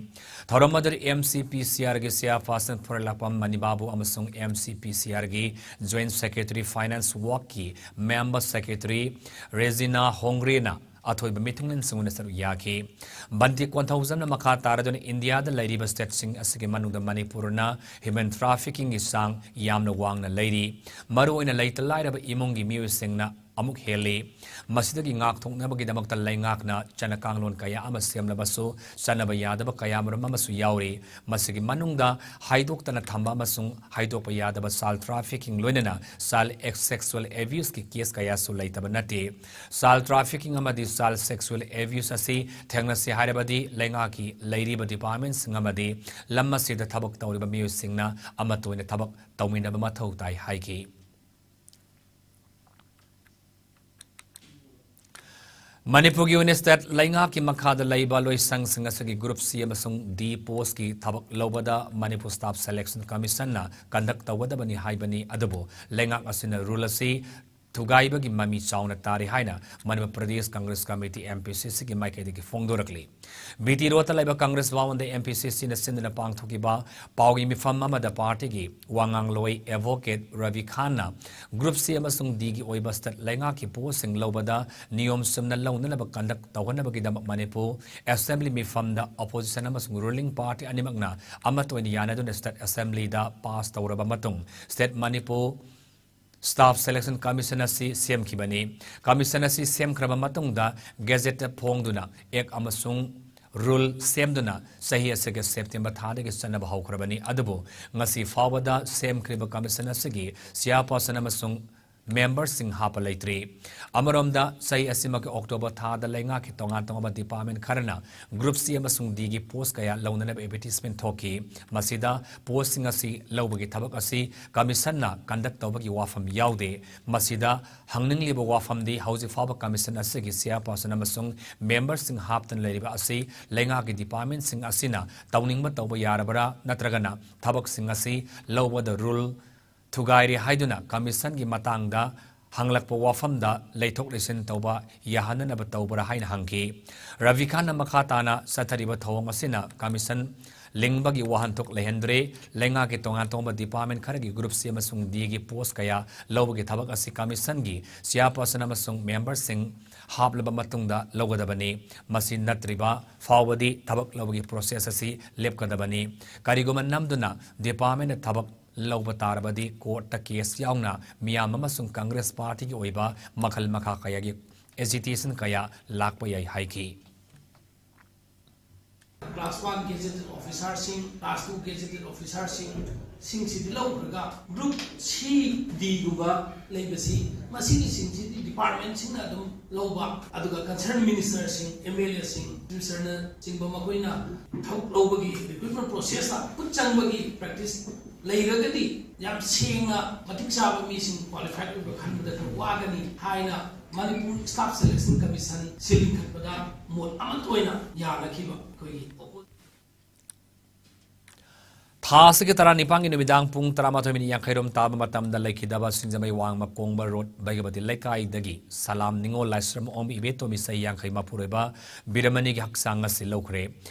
ꯊꯧꯔꯝ ꯑꯗꯨꯗ MCPCRꯒꯤ chairperson ꯐꯨꯔꯦꯂꯥꯛꯄꯝ ꯃꯅꯤꯕꯥꯕꯨ ꯑꯃꯁꯨꯡ MCPCRꯒꯤ Joint Secretary Finance Workꯀꯤ member secretary ꯔꯦꯖꯤꯅꯥ ꯍꯣꯡꯒ꯭ꯔꯦꯅ ꯑꯊꯣꯏꯕ ꯃꯤꯊꯨꯡꯂꯦꯟꯁꯤꯡ ꯑꯣꯏꯅ ꯁꯔꯨꯛ ꯌꯥꯈꯤ꯫ ꯕꯟꯇꯤ ꯀꯣꯟꯊꯧꯖꯝꯅ ꯃꯈꯥ ꯇꯥꯔꯗꯨꯅ ꯏꯟꯗꯤꯌꯥꯗ ꯂꯩꯔꯤꯕ stateꯁꯤꯡ ꯑꯁꯤꯒꯤ ꯃꯅꯨꯡꯗ ꯃꯅꯤꯄꯨꯔꯅ human traffickingꯒꯤ ꯆꯥꯡ ꯌꯥꯝꯅ ꯋꯥꯡꯅ ꯂꯩꯔꯤ꯫ ꯃꯔꯨꯑꯣꯏꯅ ꯂꯩꯇ ꯂꯥꯏꯔꯕ ꯏꯃꯨꯡꯒꯤ ꯃꯤꯑꯣꯏꯁꯤꯡꯅ ꯑꯃꯨꯛ ꯍꯦꯜꯂꯤ꯫ ꯃꯁꯤꯗꯒꯤ ꯉꯥꯛꯊꯣꯛꯅꯕꯒꯤꯗꯃꯛꯇ ꯂꯩꯉꯥꯛꯅ ꯆꯠꯅ ꯀꯥꯡꯂꯣꯟ ꯀꯌꯥ ꯑꯃ ꯁꯦꯝꯂꯕꯁꯨ, ꯆꯠꯅꯕ ꯌꯥꯗꯕ ꯀꯌꯥꯃꯔꯨꯝ ꯑꯃꯁꯨ ꯌꯥꯎꯔꯤ꯫ ꯃꯁꯤꯒꯤ ꯃꯅꯨꯡꯗ ꯍꯥꯏꯗꯣꯛꯇꯅ ꯊꯝꯕ ꯑꯃꯁꯨꯡ ꯍꯥꯏꯗꯣꯛꯄ ꯌꯥꯗꯕ child trafficking ꯂꯣꯏꯅꯅ child ex-, sexual abuse ꯀꯤ case ꯀꯌꯥꯁꯨ ꯂꯩꯇꯕ ꯅꯠꯇꯦ꯫ Child trafficking ꯑꯃꯗꯤ child sexual abuse ꯑꯁꯤ ꯊꯦꯡꯅꯁꯤ ꯍꯥꯏꯔꯕꯗꯤ ꯂꯩꯉꯥꯛꯀꯤ ꯂꯩꯔꯤꯕ department ꯁꯤꯡ ꯑꯃꯗꯤ ꯂꯝ ꯑꯁꯤꯗ ꯊꯕꯛ ꯇꯧꯔꯤꯕ ꯃꯤꯑꯣꯏꯁꯤꯡꯅ ꯑꯃꯠꯇ ꯑꯣꯏꯅ ꯊꯕꯛ ꯇꯧꯃꯤꯟꯅꯕ ꯃꯊꯧ ꯇꯥꯏ ꯍꯥꯏꯈꯤ꯫ ꯃꯅꯤꯄꯨꯔꯒꯤ ꯑꯣꯏꯅ state ꯂꯩꯉꯥꯛꯀꯤ ꯃꯈꯥꯗ ꯂꯩꯕ ꯂꯣꯏꯁꯪꯁꯤꯡ ꯑꯁꯤꯒꯤ group C ꯑꯃꯁꯨꯡ D post ꯀꯤ ꯊꯕꯛ ꯂꯧꯕꯗ ꯃꯅꯤꯄꯨꯔ Staff Selection Commission ꯅ conduct ꯇꯧꯒꯗꯕꯅꯤ ꯍꯥꯏꯕꯅꯤ, ꯑꯗꯨꯕꯨ ꯂꯩꯉꯥꯛ ꯑꯁꯤꯅ rule ꯑꯁꯤ ꯊꯨꯒꯥꯏꯕꯒꯤ ꯃꯃꯤ ꯆꯥꯎꯅ ꯇꯥꯔꯤ ꯍꯥꯏꯅ Manipur Pradesh Congress committee, M P C C ꯒꯤ ꯃꯥꯏꯀꯩꯗꯒꯤ ꯐꯣꯡꯗꯣꯔꯛꯂꯤ꯫ B T Road ꯇ ꯂꯩꯕ Congress ꯚꯋꯟꯗ M P C C ꯅ ꯁꯤꯟꯗꯨꯅ ꯄꯥꯡꯊꯣꯛꯈꯤꯕ ꯄꯥꯎꯒꯤ ꯃꯤꯐꯝ ꯑꯃꯗ party ꯒꯤ ꯋꯥ ꯉꯥꯡꯂꯣꯏ Advocate ꯔꯕꯤ ꯈꯥꯟꯅ group C ꯑꯃꯁꯨꯡ D ꯒꯤ ꯑꯣꯏꯕ state ꯂꯩꯉꯥꯛꯀꯤ post ꯁꯤꯡ ꯂꯧꯕꯗ ꯅꯤꯌꯣꯝ ꯆꯨꯝꯅ ꯂꯧꯅꯅꯕ conduct ꯇꯧꯍꯟꯅꯕꯒꯤꯗꯃꯛ ꯃꯅꯤꯄꯨꯔ Assembly ꯃꯤꯐꯝꯗ opposition ꯑꯃꯁꯨꯡ ruling party ꯑꯅꯤꯃꯛꯅ ꯑꯃꯠꯇ ꯑꯣꯏꯅ ꯌꯥꯅꯗꯨꯅ state Assembly ꯗ pass ꯇꯧꯔꯕ ꯃꯇꯨꯡ state Manipur Staff Selection Commission ꯑꯁꯤ ꯁꯦꯝꯈꯤꯕꯅꯤ꯫ Commission ꯑꯁꯤ ꯁꯦꯝꯈ꯭ꯔꯕ ꯃꯇꯨꯡꯗ gazette ꯇ ꯐꯣꯡꯗꯨꯅ act ꯑꯃꯁꯨꯡ rule ꯁꯦꯝꯗꯨꯅ ꯆꯍꯤ ꯑꯁꯤꯒꯤ September ꯊꯥꯗꯒꯤ ꯆꯠꯅꯕ ꯍꯧꯈ꯭ꯔꯕꯅꯤ꯫ ꯑꯗꯨꯕꯨ ꯉꯁꯤ ꯐꯥꯎꯕꯗ ꯁꯦꯝꯈ꯭ꯔꯤꯕ commission ꯑꯁꯤꯒꯤ chairperson ꯑꯃꯁꯨꯡ member ꯁꯤꯡ ꯍꯥꯞꯄ ꯂꯩꯇ꯭ꯔꯤ꯫ ꯑꯃꯔꯣꯝꯗ ꯆꯍꯤ ꯑꯁꯤꯃꯛꯀꯤ October ꯊꯥꯗ ꯂꯩꯉꯥꯛꯀꯤ ꯇꯣꯉꯥꯟ ꯇꯣꯉꯥꯟꯕ department ꯈꯔꯅ group C ꯑꯃꯁꯨꯡ D ꯒꯤ post ꯀꯌꯥ ꯂꯧꯅꯅꯕ advertisement ꯊꯣꯛꯈꯤ꯫ ꯃꯁꯤꯗ post ꯁꯤꯡ ꯑꯁꯤ ꯂꯧꯕꯒꯤ ꯊꯕꯛ ꯑꯁꯤ commission ꯅ conduct ꯇꯧꯕꯒꯤ ꯋꯥꯐꯝ ꯌꯥꯎꯗꯦ꯫ ꯃꯁꯤꯗ ꯍꯪꯅꯤꯡꯂꯤꯕ ꯋꯥꯐꯝꯗꯤ ꯍꯧꯖꯤꯛ ꯐꯥꯎꯕ commission ꯑꯁꯤꯒꯤ chairperson ꯑꯃꯁꯨꯡ member ꯁꯤꯡ ꯍꯥꯞꯇꯅ ꯂꯩꯔꯤꯕ ꯑꯁꯤ ꯂꯩꯉꯥꯛꯀꯤ department ꯁꯤꯡ ꯑꯁꯤꯅ ꯇꯧꯅꯤꯡꯕ ꯇꯧꯕ ꯌꯥꯔꯕ꯭ꯔꯥ, ꯅꯠꯇ꯭ꯔꯒꯅ ꯊꯕꯛꯁꯤꯡ ꯑꯁꯤ ꯂꯧꯕꯗ rule ꯊꯨꯒꯥꯏꯔꯦ ꯍꯥꯏꯗꯨꯅ commission ꯒꯤ ꯃꯇꯥꯡꯗ ꯍꯪꯂꯛꯄ ꯋꯥꯐꯝꯗ ꯂꯩꯊꯣꯛ ꯂꯩꯁꯤꯟ ꯇꯧꯕ ꯌꯥꯍꯟꯅꯅꯕ ꯇꯧꯕ꯭ꯔꯥ ꯍꯥꯏꯅ ꯍꯪꯈꯤ꯫ ꯔꯕꯤ ꯈꯥꯟꯅ ꯃꯈꯥ ꯇꯥꯅ ꯆꯠꯊꯔꯤꯕ ꯊꯧꯑꯣꯡ ꯑꯁꯤꯅ commission ꯂꯤꯡꯕꯒꯤ ꯋꯥꯍꯟꯊꯣꯛ ꯂꯩꯍꯟꯗ꯭ꯔꯦ꯫ ꯂꯩꯉꯥꯛꯀꯤ ꯇꯣꯉꯥꯟ ꯇꯣꯉꯥꯟꯕ department ꯈꯔꯒꯤ group C ꯑꯃꯁꯨꯡ D ꯒꯤ post ꯀꯌꯥ ꯂꯧꯕꯒꯤ ꯊꯕꯛ ꯑꯁꯤ commission ꯒꯤ chairperson ꯑꯃꯁꯨꯡ member ꯁꯤꯡ ꯍꯥꯞꯂꯕ ꯃꯇꯨꯡꯗ ꯂꯧꯒꯗꯕꯅꯤ꯫ ꯃꯁꯤ ꯅꯠꯇ꯭ꯔꯤꯕ ꯐꯥꯎꯕꯗꯤ ꯊꯕꯛ ꯂꯧꯕꯒꯤ process ꯑꯁꯤ ꯂꯦꯞꯀꯗꯕꯅꯤ꯫ ꯀꯔꯤꯒꯨꯝꯕ ꯅꯝꯗꯨꯅ department ꯅ ꯊꯕꯛ ꯂꯧꯕ ꯇꯥꯔꯕꯗꯤ ꯀꯣꯔꯠꯇ ꯀꯦꯁ ꯌꯥꯎꯅ ꯃꯤꯌꯥꯝ ꯑꯃꯁꯨꯡ ꯀꯪꯒ꯭ꯔꯦꯁ ꯄꯥꯔꯇꯤꯒꯤ ꯑꯣꯏꯕ ꯃꯈꯜ ꯃꯈꯥ ꯀꯌꯥꯒꯤ ꯑꯦꯖꯤꯇꯦꯁꯟ ꯀꯌꯥ ꯂꯥꯛꯄ ꯌꯥꯏ ꯍꯥꯏꯈꯤ꯫ Class one gazetted officerꯁꯤꯡ, class two gazetted officerꯁꯤꯡ, ꯁꯤꯡꯁꯤꯗꯤ ꯂꯧꯈ꯭ꯔꯒ group C, Dꯒꯨꯝꯕ ꯂꯩꯕꯁꯤ, ꯃꯁꯤꯒꯤꯁꯤꯡꯁꯤꯗꯤ departmentꯁꯤꯡꯅ ꯑꯗꯨꯝ ꯂꯧꯕ, ꯑꯗꯨꯒ concerned ministerꯁꯤꯡ, MLAꯁꯤꯡ, ministerꯅꯆꯤꯡꯕ ꯃꯈꯣꯏꯅ ꯊꯕꯛ ꯂꯧꯕꯒꯤ recruitment processꯇ ꯈꯨꯠ ꯆꯪꯕꯒꯤ practice ꯂꯩꯔꯒꯗꯤ ꯌꯥꯝ ꯁꯦꯡꯅ ꯃꯇꯤꯛ ꯆꯥꯕ ꯃꯤꯁꯤꯡ qualified ꯑꯣꯏꯕ ꯈꯟꯕꯗ ꯈꯔ ꯋꯥꯒꯅꯤ ꯍꯥꯏꯅ Manipur Staff Selection Commission ꯁꯤ ꯂꯤꯡꯈꯠꯄꯗ ꯃꯣꯠ ꯑꯃꯠꯇ ꯑꯣꯏꯅ ꯌꯥꯅꯈꯤꯕ ꯑꯩꯈꯣꯏꯒꯤ oppo- ꯊꯥ ꯑꯁꯤꯒꯤ ꯇꯔꯥꯅꯤꯄꯥꯟꯒꯤ ꯅꯨꯃꯤꯗꯥꯡ ꯄꯨꯡ ꯇꯔꯥꯃꯥꯊꯣꯏ ꯃꯤꯅꯤꯠ ꯌꯥꯡꯈꯩꯔꯣꯝ ꯇꯥꯕ ꯃꯇꯝꯗ ꯂꯩꯈꯤꯗꯕ ꯁꯤꯡꯖꯃꯩ ꯋꯥꯡꯃ ꯀꯣꯡꯕ ꯔꯣꯗ ꯕꯩꯒꯕꯇꯤ ꯂꯩꯀꯥꯏꯗꯒꯤ ꯁꯂꯥꯝ ꯅꯤꯉꯣꯜ ꯂꯥꯏꯁ꯭ꯔꯝ ꯑꯣꯡꯕꯤ ꯏꯕꯦꯇꯣꯝꯕꯤ ꯆꯍꯤ ꯌꯥꯡꯈꯩ ꯃꯄꯨꯔꯣꯏꯕ ꯕꯤꯔꯃꯅꯤꯒꯤ ꯍꯛꯆꯥꯡ ꯑꯁꯤ ꯂꯧꯈ꯭ꯔꯦ꯫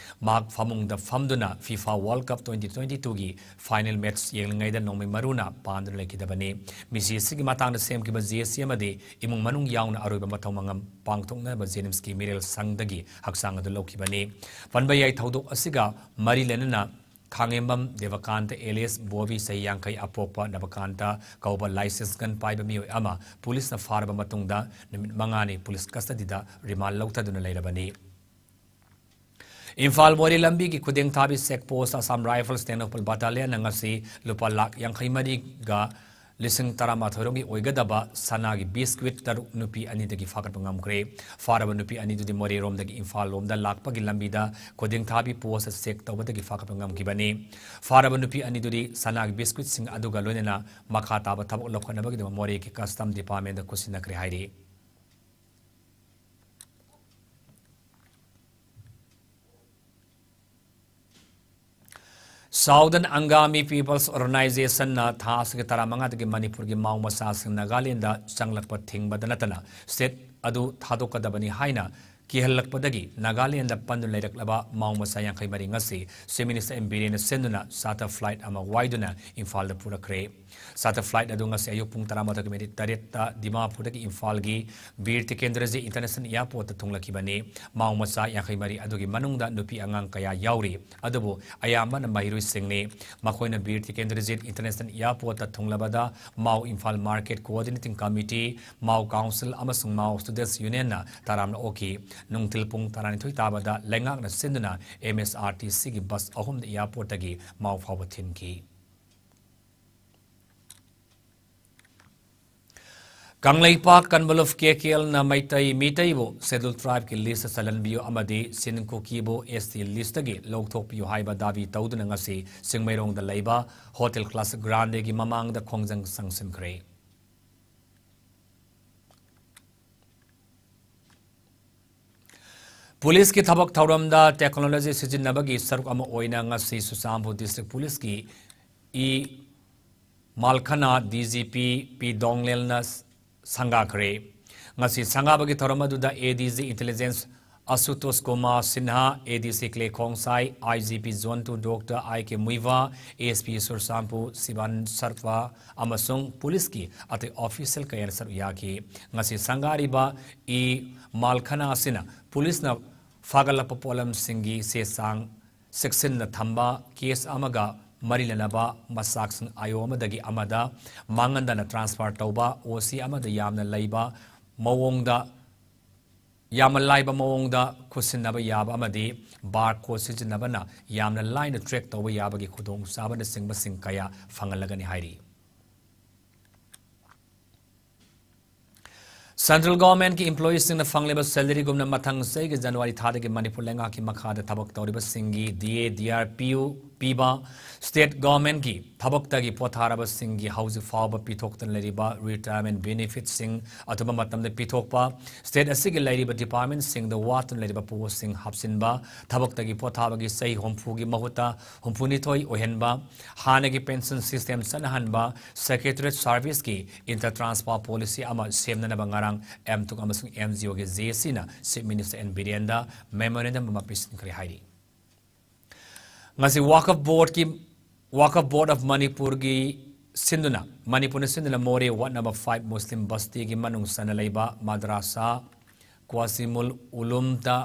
ꯃꯍꯥꯛ ꯐꯃꯨꯡꯗ ꯐꯝꯗꯨꯅ FIFA World Cup twenty twenty-twoꯒꯤ final match ꯌꯦꯡꯂꯤꯉꯩꯗ ꯅꯣꯡꯃꯩ ꯃꯔꯨꯅ ꯄꯥꯟꯗꯨꯅ ꯂꯩꯈꯤꯗꯕꯅꯤ꯫ ꯃꯤꯁꯤ ꯑꯁꯤꯒꯤ ꯃꯇꯥꯡꯗ ꯁꯦꯝꯈꯤꯕ ꯖꯦ ꯑꯦꯁ ꯁꯤ ꯑꯃꯗꯤ ꯏꯃꯨꯡ ꯃꯅꯨꯡ ꯌꯥꯎꯅ ꯑꯔꯣꯏꯕ ꯃꯊꯧ ꯃꯉꯝ ꯄꯥꯡꯊꯣꯛꯅꯕ ꯖꯦꯅꯤꯝꯁꯀꯤ ꯃꯤꯔꯦꯜ ꯁꯪꯗꯒꯤ ꯍꯛꯆꯥꯡ ꯑꯗꯨ ꯂꯧꯈꯤꯕꯅꯤ꯫ ꯄꯟꯕ ꯌꯥꯏ, ꯊꯧꯗꯣꯛ ꯑꯁꯤꯒ ꯃꯔꯤ ꯂꯩꯅꯅ ꯈꯥꯉꯦꯝꯕꯝ ꯗꯦꯕꯀꯥꯟꯇ alias ꯕꯣꯕꯤ ꯆꯍꯤ ꯌꯥꯡꯈꯩ ꯑꯄꯣꯛꯄ ꯅꯕꯀꯥꯟꯇ ꯀꯧꯕ license gun ꯄꯥꯏꯕ ꯃꯤꯑꯣꯏ ꯑꯃ ꯄꯨꯂꯤꯁꯅ ꯐꯥꯔꯕ ꯃꯇꯨꯡꯗ ꯅꯨꯃꯤꯠ ꯃꯉꯥꯅꯤ ꯄꯨꯂꯤꯁ custodyꯗ remand ꯂꯧꯊꯗꯨꯅ ꯂꯩꯔꯕꯅꯤ꯫ ꯏꯝꯐꯥꯜ ꯃꯣꯔꯦ ꯂꯝꯕꯤꯒꯤ ꯈꯨꯗꯦꯡꯊꯥꯕꯤ check post Assam Rifles Tengnoupal battalionꯅ ꯉꯁꯤ ꯂꯨꯄꯥ ꯂꯥꯈ ꯌꯥꯡꯈꯩ ꯃꯔꯤꯒ ꯂꯤꯁꯤꯡ ꯇꯔꯥꯃꯥꯊꯣꯏ ꯔꯣꯝꯒꯤ ꯑꯣꯏꯒꯗꯕ ꯁꯅꯥꯒꯤ biscuit ꯇꯔꯨꯛ ꯅꯨꯄꯤ ꯑꯅꯤꯗꯒꯤ ꯐꯥꯒꯠꯄ ꯉꯝꯈ꯭ꯔꯦ꯫ ꯐꯥꯔꯕ ꯅꯨꯄꯤ ꯑꯅꯤꯗꯨꯗꯤ ꯃꯣꯔꯦꯔꯣꯝꯗꯒꯤ ꯏꯝꯐꯥꯜ ꯂꯣꯝꯗ ꯂꯥꯛꯄꯒꯤ ꯂꯝꯕꯤꯗ ꯈꯨꯗꯦꯡꯊꯥꯕꯤ post check ꯇꯧꯕꯗꯒꯤ ꯐꯥꯒꯠꯄ ꯉꯝꯈꯤꯕꯅꯤ꯫ ꯐꯥꯔꯕ ꯅꯨꯄꯤ ꯑꯅꯤꯗꯨꯗꯤ ꯁꯅꯥꯒꯤ biscuitꯁꯤꯡ ꯑꯗꯨꯒ ꯂꯣꯏꯅꯅ ꯃꯈꯥ ꯇꯥꯕ ꯊꯕꯛ ꯂꯧꯈꯠꯅꯕꯒꯤꯗꯃꯛ ꯃꯣꯔꯦꯒꯤ custom departmentꯗ ꯈꯨꯠꯁꯤꯟꯅꯈ꯭ꯔꯦ ꯍꯥꯏꯔꯤ꯫ Southern Angami People's Organizationꯅ ꯊꯥ ꯑꯁꯤꯒꯤ ꯇꯔꯥꯃꯉꯥꯗꯒꯤ ꯃꯅꯤꯄꯨꯔꯒꯤ ꯃꯥꯎ ꯃꯆꯥꯁꯤꯡ ꯅꯥꯒꯥꯂꯦꯟꯗ ꯆꯪꯂꯛꯄ ꯊꯤꯡꯕꯗ ꯅꯠꯇꯅ state ꯑꯗꯨ ꯊꯥꯗꯣꯛꯀꯗꯕꯅꯤ ꯍꯥꯏꯅ ꯀꯤꯍꯜꯂꯛꯄꯗꯒꯤ ꯅꯥꯒꯥꯂꯦꯟꯗ ꯄꯟꯗꯨꯅ ꯂꯩꯔꯛꯂꯕ ꯃꯥꯎ ꯃꯆꯥ ꯌꯥꯡꯈꯩ ꯃꯔꯤ ꯉꯁꯤ Chief Minister ꯑꯦꯝ ꯕꯤꯔꯦꯟꯅ ꯁꯤꯟꯗꯨꯅ charter flight ꯑꯃ ꯋꯥꯏꯗꯨꯅ ꯏꯝꯐꯥꯜꯗ ꯄꯨꯔꯛꯈ꯭ꯔꯦ꯫ Charter flight ꯑꯗꯨ ꯉꯁꯤ ꯑꯌꯨꯛ ꯄꯨꯡ ꯇꯔꯥꯃꯥꯊꯣꯏꯒꯤ ꯃꯤꯅꯤꯠ ꯇꯔꯦꯠꯇ ꯗꯤꯃꯥꯄꯨꯔꯗꯒꯤ ꯏꯝꯐꯥꯜꯒꯤ ꯕꯤꯔ ꯇꯤꯀꯦꯟꯗ꯭ꯔꯖꯤꯠ International Airportꯇ ꯊꯨꯡꯂꯛꯈꯤꯕꯅꯤ꯫ ꯃꯥꯎ ꯃꯆꯥ ꯌꯥꯡꯈꯩ ꯃꯔꯤ ꯑꯗꯨꯒꯤ ꯃꯅꯨꯡꯗ ꯅꯨꯄꯤ ꯑꯉꯥꯡ ꯀꯌꯥ ꯌꯥꯎꯔꯤ꯫ ꯑꯗꯨꯕꯨ ꯑꯌꯥꯝꯕꯅ ꯃꯍꯩꯔꯣꯏꯁꯤꯡꯅꯤ꯫ ꯃꯈꯣꯏꯅ ꯕꯤꯔ ꯇꯤꯀꯦꯟꯗ꯭ꯔꯖꯤꯠ International Airportꯇ ꯊꯨꯡꯂꯕꯗ ꯃꯥꯎ ꯏꯝꯐꯥꯜ Market Coordinating Committee, ꯃꯥꯎ Council ꯑꯃꯁꯨꯡ ꯃꯥꯎ Students Unionꯅ ꯇꯔꯥꯝꯅ ꯑꯣꯛꯈꯤ꯫ ꯅꯨꯡꯊꯤꯜ ꯄꯨꯡ ꯇꯔꯥꯅꯤꯊꯣꯏ ꯇꯥꯕꯗ ꯂꯩꯉꯥꯛꯅ ꯁꯤꯟꯗꯨꯅ M S R T Cꯒꯤ bus ꯑꯍꯨꯝꯗ airportꯇꯒꯤ ꯃꯥꯎ ꯐꯥꯎꯕ ꯊꯤꯟꯈꯤ꯫ Kangleipak Convelope K K Lꯅ Meitei ꯃꯤꯇꯩꯕꯨ Scheduled Tribeꯀꯤ listꯇ ꯆꯜꯍꯟꯕꯤꯌꯨ ꯑꯃꯗꯤ ꯁꯤꯟ ꯀꯨꯀꯤꯕꯨ S T listꯇꯒꯤ ꯂꯧꯊꯣꯛꯄꯤꯌꯨ ꯍꯥꯏꯕ ꯗꯥꯕꯤ ꯇꯧꯗꯨꯅ ꯉꯁꯤ ꯆꯤꯡꯃꯩꯔꯣꯡꯗ ꯂꯩꯕ Hotel Classic Grandeꯒꯤ ꯃꯃꯥꯡꯗ ꯈꯣꯡꯖꯪ ꯆꯪꯁꯤꯟꯈ꯭ꯔꯦ꯫ ꯄꯨꯂꯤꯁꯀꯤ ꯊꯕꯛ ꯊꯧꯔꯝꯗ technology ꯁꯤꯖꯤꯟꯅꯕꯒꯤ ꯁꯔꯨꯛ ꯑꯃ ꯑꯣꯏꯅ ꯉꯁꯤ Churachandpur District Policeꯀꯤ E ꯃꯥꯜꯈꯅꯥ D G P P ꯗꯣꯡꯂꯦꯜꯅ ꯁꯪꯒꯥꯈ꯭ꯔꯦ꯫ ꯉꯁꯤ ꯁꯪꯒꯥꯕꯒꯤ ꯊꯧꯔꯝ ꯑꯗꯨꯗ A D G Intelligence ꯑꯁꯨꯇꯣꯁ Kumar Sinha, A D C Clay Khongsai, I G P Zone two Doctor I K Muivah, A S P Churachandpur ꯁꯤꯕꯥꯟ ꯁꯔꯄꯥ ꯑꯃꯁꯨꯡ ꯄꯨꯂꯤꯁꯀꯤ ꯑꯇꯩ official ꯀꯌꯥꯅ ꯁꯔꯨꯛ ꯌꯥꯈꯤ꯫ ꯉꯁꯤ ꯁꯪꯒꯥꯔꯤꯕ ꯏ ꯃꯥꯜꯈꯅꯥ ꯑꯁꯤꯅ ꯄꯨꯂꯤꯁꯅ ꯐꯥꯒꯠꯂꯛꯄ ꯄꯣꯠꯂꯝꯁꯤꯡꯒꯤ ꯆꯦ ꯆꯥꯡ ꯆꯦꯛꯁꯤꯟꯅ ꯊꯝꯕ, case ꯑꯃꯒ ꯃꯔꯤ ꯂꯩꯅꯕ ꯃꯆꯥꯛꯁꯤꯡ ꯑꯥꯏꯑꯣ ꯑꯃꯗꯒꯤ ꯑꯃꯗ ꯃꯥꯡꯍꯟꯗꯅ transfer ꯇꯧꯕ, O C ꯑꯃꯗ ꯌꯥꯝꯅ ꯂꯩꯕ ꯃꯑꯣꯡꯗ, ꯌꯥꯝꯅ ꯂꯥꯏꯕ ꯃꯑꯣꯡꯗ ꯈꯨꯠꯁꯤꯟꯅꯕ ꯌꯥꯕ ꯑꯃꯗꯤ barcode ꯁꯤꯖꯤꯟꯅꯕꯅ ꯌꯥꯝꯅ ꯂꯥꯏꯅ track ꯇꯧꯕ ꯌꯥꯕꯒꯤ ꯈꯨꯗꯣꯡꯆꯥꯕꯅꯆꯤꯡꯕꯁꯤꯡ ꯀꯌꯥ ꯐꯪꯍꯜꯂꯒꯅꯤ ꯍꯥꯏꯔꯤ꯫ Central Governmentꯀꯤ employeeꯁꯤꯡꯅ ꯐꯪꯂꯤꯕ salaryꯒꯨꯝꯅ ꯃꯊꯪ ꯆꯍꯤꯒꯤ January ꯊꯥꯗꯒꯤ ꯃꯅꯤꯄꯨꯔ ꯂꯩꯉꯥꯛꯀꯤ ꯃꯈꯥꯗ ꯊꯕꯛ ꯇꯧꯔꯤꯕꯁꯤꯡꯒꯤ D A, D R, P U, P ꯄꯤꯕ, state governmentꯀꯤ ꯊꯕꯛꯇꯒꯤ ꯄꯣꯊꯥꯔꯕꯁꯤꯡꯒꯤ ꯍꯧꯖꯤꯛ ꯐꯥꯎꯕ ꯄꯤꯊꯣꯛꯇꯅ ꯂꯩꯔꯤꯕ retirement benefitꯁꯤꯡ ꯑꯊꯨꯕ ꯃꯇꯝꯗ ꯄꯤꯊꯣꯛꯄ, state ꯑꯁꯤꯒꯤ ꯂꯩꯔꯤꯕ departmentꯁꯤꯡꯗ ꯋꯥꯠꯇꯨꯅ ꯂꯩꯔꯤꯕ postꯁꯤꯡ ꯍꯥꯞꯆꯤꯟꯕ, ꯊꯕꯛꯇꯒꯤ ꯄꯣꯊꯥꯕꯒꯤ ꯆꯍꯤ ꯍꯨꯝꯐꯨꯒꯤ ꯃꯍꯨꯠꯇ ꯍꯨꯝꯐꯨꯅꯤꯊꯣꯏ ꯑꯣꯏꯍꯟꯕ, ꯍꯥꯟꯅꯒꯤ pension system ꯆꯠꯅꯍꯟꯕ, secretariat serviceꯀꯤ inter-transfer policy ꯑꯃ ꯁꯦꯝꯅꯅꯕ ꯉꯔꯥꯡ MTUC ꯑꯃꯁꯨꯡ MGOꯒꯤ JACꯅ Chief Minister N ꯕꯤꯔꯦꯟꯗ memorandum ꯑꯃ ꯄꯤꯁꯤꯟꯈ꯭ꯔꯦ ꯍꯥꯏꯔꯤ꯫ ꯉꯁꯤ Waqf Boardꯀꯤ, Waqf Board of Manipurꯒꯤ ꯁꯤꯟꯗꯨꯅ, ꯃꯅꯤꯄꯨꯔꯅ ꯁꯤꯟꯗꯨꯅ ꯃꯣꯔꯦ Ward number five Muslim ꯕꯁꯇꯤꯒꯤ ꯃꯅꯨꯡ ꯆꯟꯅ ꯂꯩꯕ ꯃꯗ꯭ꯔꯥꯁꯥ ꯀ꯭ꯋꯥꯁꯤꯃꯨꯜ ꯎꯂꯨꯝꯗ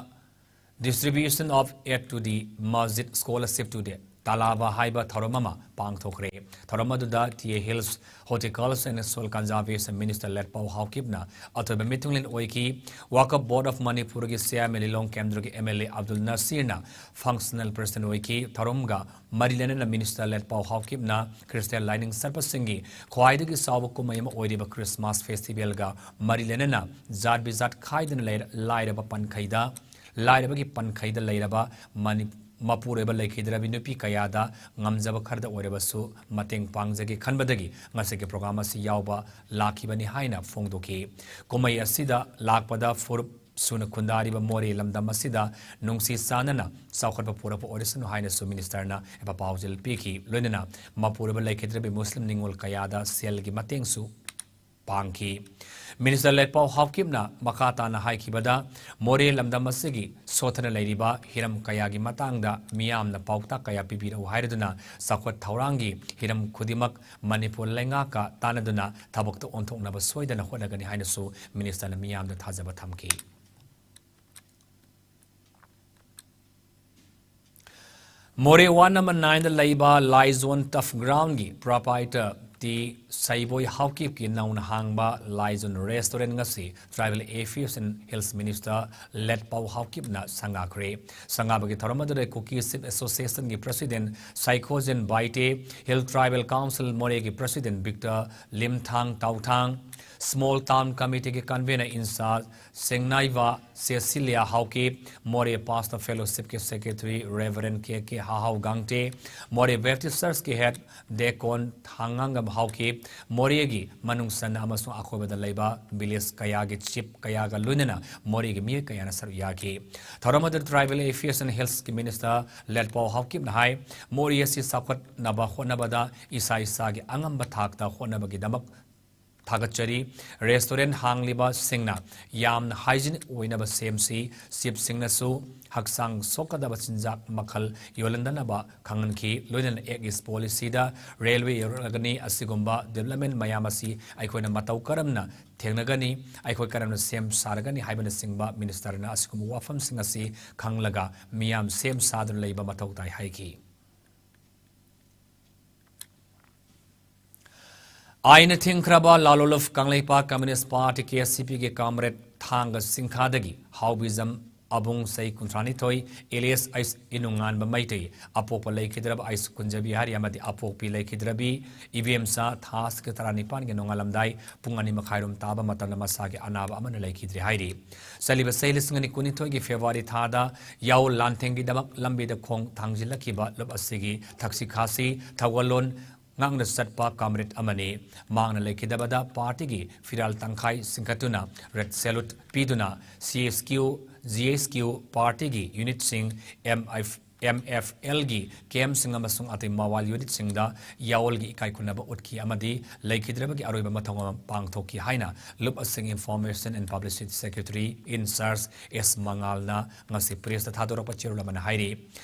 distribution of aid to the masjid, scholarship to the talaba ꯍꯥꯏꯕ ꯊꯧꯔꯝ ꯑꯃ ꯄꯥꯡꯊꯣꯛꯈ꯭ꯔꯦ꯫ ꯊꯧꯔꯝ ꯑꯗꯨꯗ TA Hills Horticulture and Soil Conservation Minister ꯂꯦꯠꯄꯥꯎ ꯍꯥꯎꯀꯤꯞꯅ ꯑꯊꯣꯏꯕ ꯃꯤꯊꯨꯡꯂꯦꯟ ꯑꯣꯏꯈꯤ꯫ Waqf Board of Manipurꯒꯤ chairman ꯂꯤꯂꯣꯡ ꯀꯦꯟꯗ꯭ꯔꯒꯤ MLA ꯑꯕꯗꯨꯜ ꯅꯁꯤꯔꯅ functional president ꯑꯣꯏꯈꯤ꯫ ꯊꯧꯔꯝꯒ ꯃꯔꯤ ꯂꯩꯅꯅ minister ꯂꯦꯠꯄꯥꯎ ꯍꯥꯎꯀꯤꯞꯅ Christian ꯂꯥꯏꯅꯤꯡ ꯆꯠꯄꯁꯤꯡꯒꯤ ꯈ꯭ꯋꯥꯏꯗꯒꯤ ꯆꯥꯎꯕ ꯀꯨꯝꯍꯩ ꯑꯃ ꯑꯣꯏꯔꯤꯕ Christmas festivalꯒ ꯃꯔꯤ ꯂꯩꯅꯅ ꯖꯥꯠ ꯕꯤꯖꯥꯠ ꯈꯥꯏꯗꯅ ꯂꯩꯔ-, ꯂꯥꯏꯔꯕ ꯄꯟꯈꯩꯗ, ꯂꯥꯏꯔꯕꯒꯤ ꯄꯟꯈꯩꯗ ꯂꯩꯔꯕ ꯃꯅꯤ-, ꯃꯄꯨꯔꯣꯏꯕ ꯂꯩꯈꯤꯗ꯭ꯔꯕꯤ ꯅꯨꯄꯤ ꯀꯌꯥꯗ ꯉꯝꯖꯕ ꯈꯔꯗ ꯑꯣꯏꯔꯕꯁꯨ ꯃꯇꯦꯡ ꯄꯥꯡꯖꯒꯦ ꯈꯟꯕꯗꯒꯤ ꯉꯁꯤꯒꯤ program ꯑꯁꯤ ꯌꯥꯎꯕ ꯂꯥꯛꯈꯤꯕꯅꯤ ꯍꯥꯏꯅ ꯐꯣꯡꯗꯣꯛꯈꯤ꯫ ꯀꯨꯝꯍꯩ ꯑꯁꯤꯗ ꯂꯥꯛꯄꯗ ꯐꯨꯔꯨꯞ ꯁꯨꯅ ꯈꯨꯟꯗꯥꯔꯤꯕ ꯃꯣꯔꯦ ꯂꯝꯗꯝ ꯑꯁꯤꯗ ꯅꯨꯡꯁꯤ ꯆꯥꯟꯅꯅ ꯆꯥꯎꯈꯠꯄ ꯄꯨꯔꯛꯄ ꯑꯣꯏꯔꯁꯅꯨ ꯍꯥꯏꯅꯁꯨ ministerꯅ ꯄꯥꯎꯖꯦꯜ ꯄꯤꯈꯤ꯫ ꯂꯣꯏꯅꯅ ꯃꯄꯨꯔꯣꯏꯕ ꯂꯩꯈꯤꯗ꯭ꯔꯕꯤ ꯃꯨꯁꯂꯤꯝ ꯅꯤꯉꯣꯜ ꯀꯌꯥꯗ ꯁꯦꯜꯒꯤ ꯃꯇꯦꯡꯁꯨ ꯄꯥꯡꯈꯤ꯫ Minister ꯂꯦꯠꯄꯥꯎ ꯍꯥꯎꯀꯤꯞꯅ ꯃꯈꯥ ꯇꯥꯅ ꯍꯥꯏꯈꯤꯕꯗ, ꯃꯣꯔꯦ ꯂꯝꯗꯝ ꯑꯁꯤꯒꯤ ꯁꯣꯠꯊꯅ ꯂꯩꯔꯤꯕ ꯍꯤꯔꯝ ꯀꯌꯥꯒꯤ ꯃꯇꯥꯡꯗ ꯃꯤꯌꯥꯝꯅ ꯄꯥꯎꯇꯥꯛ ꯀꯌꯥ ꯄꯤꯕꯤꯔꯛꯎ ꯍꯥꯏꯔꯗꯨꯅ ꯆꯥꯎꯈꯠ ꯊꯧꯔꯥꯡꯒꯤ ꯍꯤꯔꯝ ꯈꯨꯗꯤꯡꯃꯛ ꯃꯅꯤꯄꯨꯔ ꯂꯩꯉꯥꯛꯀ ꯇꯥꯟꯅꯗꯨꯅ ꯊꯕꯛꯇ ꯑꯣꯟꯊꯣꯛꯅꯕ ꯁꯣꯏꯗꯅ ꯍꯣꯠꯅꯒꯅꯤ ꯍꯥꯏꯅꯁꯨ ministerꯅ ꯃꯤꯌꯥꯝꯗ ꯊꯥꯖꯕ ꯊꯝꯈꯤ꯫ ꯃꯣꯔꯦ Ward number nineꯗ ꯂꯩꯕ ꯂꯥꯏꯖꯣꯟ turf groundꯒꯤ proprietor ꯇꯤ ꯁꯩꯕꯣꯏ ꯍꯥꯎꯀꯤꯞꯀꯤ ꯅꯧꯅ ꯍꯥꯡꯕ ꯂꯥꯏꯖꯨꯟ restaurant ꯉꯁꯤ Tribal Affairs and Hills Minister ꯂꯦꯠꯄꯥꯎ ꯍꯥꯎꯀꯤꯞꯅ ꯁꯪꯒꯥꯈ꯭ꯔꯦ꯫ ꯁꯪꯒꯥꯕꯒꯤ ꯊꯧꯔꯝ ꯑꯗꯨꯗ Kuki Chief Association ꯒꯤ President ꯁꯥꯏꯈꯣꯖꯤꯟ Baite, Hill Tribal Council ꯃꯣꯔꯦꯒꯤ President Victor ꯂꯤꯝꯊꯥꯡ ꯇꯥꯎꯊꯥꯡ, Small Town Committee ꯒꯤ Convener in charge ꯁꯦꯡꯅꯥꯏꯕ ꯁꯦꯁꯤꯂꯤꯌꯥ ꯍꯥꯎꯀꯤꯞ, ꯃꯣꯔꯦ Pastor Fellowship ꯀꯤ Secretary Reverend ꯀꯦ ꯀꯦ ꯍꯥꯍꯥꯎ ꯒꯥꯡꯇꯦ, ꯃꯣꯔꯦ Baptist Church ꯀꯤ Head Deacon ꯊꯥꯡꯉꯥꯡꯒꯝ ꯍꯥꯎꯀꯤꯞ, ꯃꯣꯔꯦꯒꯤ ꯃꯅꯨꯡ ꯆꯟꯅ ꯑꯃꯁꯨꯡ ꯑꯀꯣꯏꯕꯗ ꯂꯩꯕ village ꯀꯌꯥꯒꯤ chief ꯀꯌꯥꯒ ꯂꯣꯏꯅꯅ ꯃꯣꯔꯦꯒꯤ ꯃꯤꯑꯣꯏ ꯀꯌꯥꯅ ꯁꯔꯨꯛ ꯌꯥꯈꯤ꯫ ꯊꯧꯔꯝ ꯑꯗꯨꯗ Tribal Affairs and Hills ꯀꯤ Minister ꯂꯦꯠꯄꯥꯎ ꯍꯥꯎꯀꯤꯞꯅ ꯍꯥꯏ, ꯃꯣꯔꯦ ꯑꯁꯤ ꯆꯥꯎꯈꯠꯅꯕ ꯍꯣꯠꯅꯕꯗ ꯏꯁꯥ ꯏꯁꯥꯒꯤ ꯑꯉꯝꯕ ꯊꯥꯛꯇ ꯍꯣꯠꯅꯕꯒꯤꯗꯃꯛ ꯊꯥꯒꯠꯆꯔꯤ꯫ Restaurant ꯍꯥꯡꯂꯤꯕꯁꯤꯡꯅ ꯌꯥꯝꯅ hygienic ꯑꯣꯏꯅꯕ ꯁꯦꯝꯁꯤ꯫ Chief ꯁꯤꯡꯅꯁꯨ ꯍꯛꯆꯥꯡ ꯁꯣꯛꯀꯗꯕ ꯆꯤꯟꯖꯥꯛ ꯃꯈꯜ ꯌꯣꯜꯍꯟꯗꯅꯕ ꯈꯪꯍꯟꯈꯤ꯫ ꯂꯣꯏꯅꯅ Act East Policy ꯗ railway ꯌꯧꯔꯛꯂꯒꯅꯤ꯫ ꯑꯁꯤꯒꯨꯝꯕ development ꯃꯌꯥꯝ ꯑꯁꯤ ꯑꯩꯈꯣꯏꯅ ꯃꯇꯧ ꯀꯔꯝꯅ ꯊꯦꯡꯅꯒꯅꯤ, ꯑꯩꯈꯣꯏ ꯀꯔꯝꯅ ꯁꯦꯝ ꯁꯥꯔꯒꯅꯤ ꯍꯥꯏꯕꯅꯆꯤꯡꯕ Minister ꯅ ꯑꯁꯤꯒꯨꯝꯕ ꯋꯥꯐꯝꯁꯤꯡ ꯑꯁꯤ ꯈꯪꯂꯒ ꯃꯤꯌꯥꯝ ꯁꯦꯝ ꯁꯥꯗꯨꯅ ꯂꯩꯕ ꯃꯊꯧ ꯇꯥꯏ ꯍꯥꯏꯈꯤ꯫ ꯑꯥꯏꯟꯅ ꯊꯤꯡꯈ꯭ꯔꯕ ꯂꯥꯂꯣꯂꯨꯞ Kangleipak Communist Party, K C P ꯒꯤ comrade ꯊꯥꯡꯒ ꯆꯤꯡꯈꯥꯗꯒꯤ ꯍꯥꯎꯕꯤꯖꯝ ꯑꯕꯨꯡ, ꯆꯍꯤ ꯀꯨꯟꯊ꯭ꯔꯥ ꯅꯤꯊꯣꯏ, alias ꯑꯩꯁ ꯏꯅꯨꯡꯉꯥꯟꯕ ꯃꯩꯇꯩ, ꯑꯄꯣꯛꯄ ꯂꯩꯈꯤꯗ꯭ꯔꯕ ꯑꯩꯁ ꯀꯨꯟꯖꯕꯤꯍꯥꯔꯤ ꯑꯃꯗꯤ ꯑꯄꯣꯛꯄꯤ ꯂꯩꯈꯤꯗ꯭ꯔꯕꯤ ꯏꯕꯦꯝꯆꯥ ꯊꯥꯁꯤꯒ ꯇꯔꯥꯅꯤꯄꯥꯟꯒꯤ ꯅꯣꯡꯉꯥꯜꯂꯝꯗꯥꯏ ꯄꯨꯡ ꯑꯅꯤ ꯃꯈꯥꯏꯔꯣꯝ ꯇꯥꯕ ꯃꯇꯝꯗ ꯃꯁꯥꯒꯤ ꯑꯅꯥꯕ ꯑꯃꯅ ꯂꯩꯈꯤꯗ꯭ꯔꯦ ꯍꯥꯏꯔꯤ꯫ ꯆꯠꯂꯤꯕ ꯆꯍꯤ ꯂꯤꯁꯤꯡ ꯑꯅꯤ ꯀꯨꯟꯅꯤꯊꯣꯏꯒꯤ February ꯊꯥꯗ ꯌꯥꯑꯣꯜ ꯂꯥꯟꯊꯦꯡꯒꯤꯗꯃꯛ ꯂꯝꯕꯤꯗ ꯈꯣꯡ ꯊꯥꯡꯖꯤꯜꯂꯛꯈꯤꯕ ꯂꯨꯞ ꯑꯁꯤꯒꯤ ꯊꯛꯁꯤ ꯈꯥꯁꯤ ꯊꯧꯒꯜꯂꯣꯟ ꯉꯥꯛꯅ ꯆꯠꯄ comrade ꯑꯃꯅꯤ꯫ ꯃꯍꯥꯛꯅ ꯂꯩꯈꯤꯗꯕꯗ party ꯒꯤ ꯐꯤꯔꯥꯜ ꯇꯪꯈꯥꯏ ꯆꯤꯡꯈꯠꯇꯨꯅ red salute ꯄꯤꯗꯨꯅ C S Q, G S Q party ꯒꯤ unit ꯁꯤꯡ, M F, M F L ꯒꯤ camp ꯁꯤꯡ ꯑꯃꯁꯨꯡ ꯑꯇꯩ mobile unit ꯁꯤꯡꯗ ꯌꯥꯑꯣꯜꯒꯤ ꯏꯀꯥꯏ ꯈꯨꯝꯅꯕ ꯎꯠꯈꯤ ꯑꯃꯗꯤ ꯂꯩꯈꯤꯗ꯭ꯔꯕꯒꯤ ꯑꯔꯣꯏꯕ ꯃꯊꯧ ꯑꯃ ꯄꯥꯡꯊꯣꯛꯈꯤ ꯍꯥꯏꯅ ꯂꯨꯞ ꯑꯁꯤꯒꯤ Information and Publicity Secretary in charge S ꯃꯉꯥꯜꯅ ꯉꯁꯤ press ꯇ ꯊꯥꯗꯣꯔꯛꯄ ꯆꯦꯔꯣꯜ ꯑꯃꯅ ꯍꯥꯏꯔꯤ꯫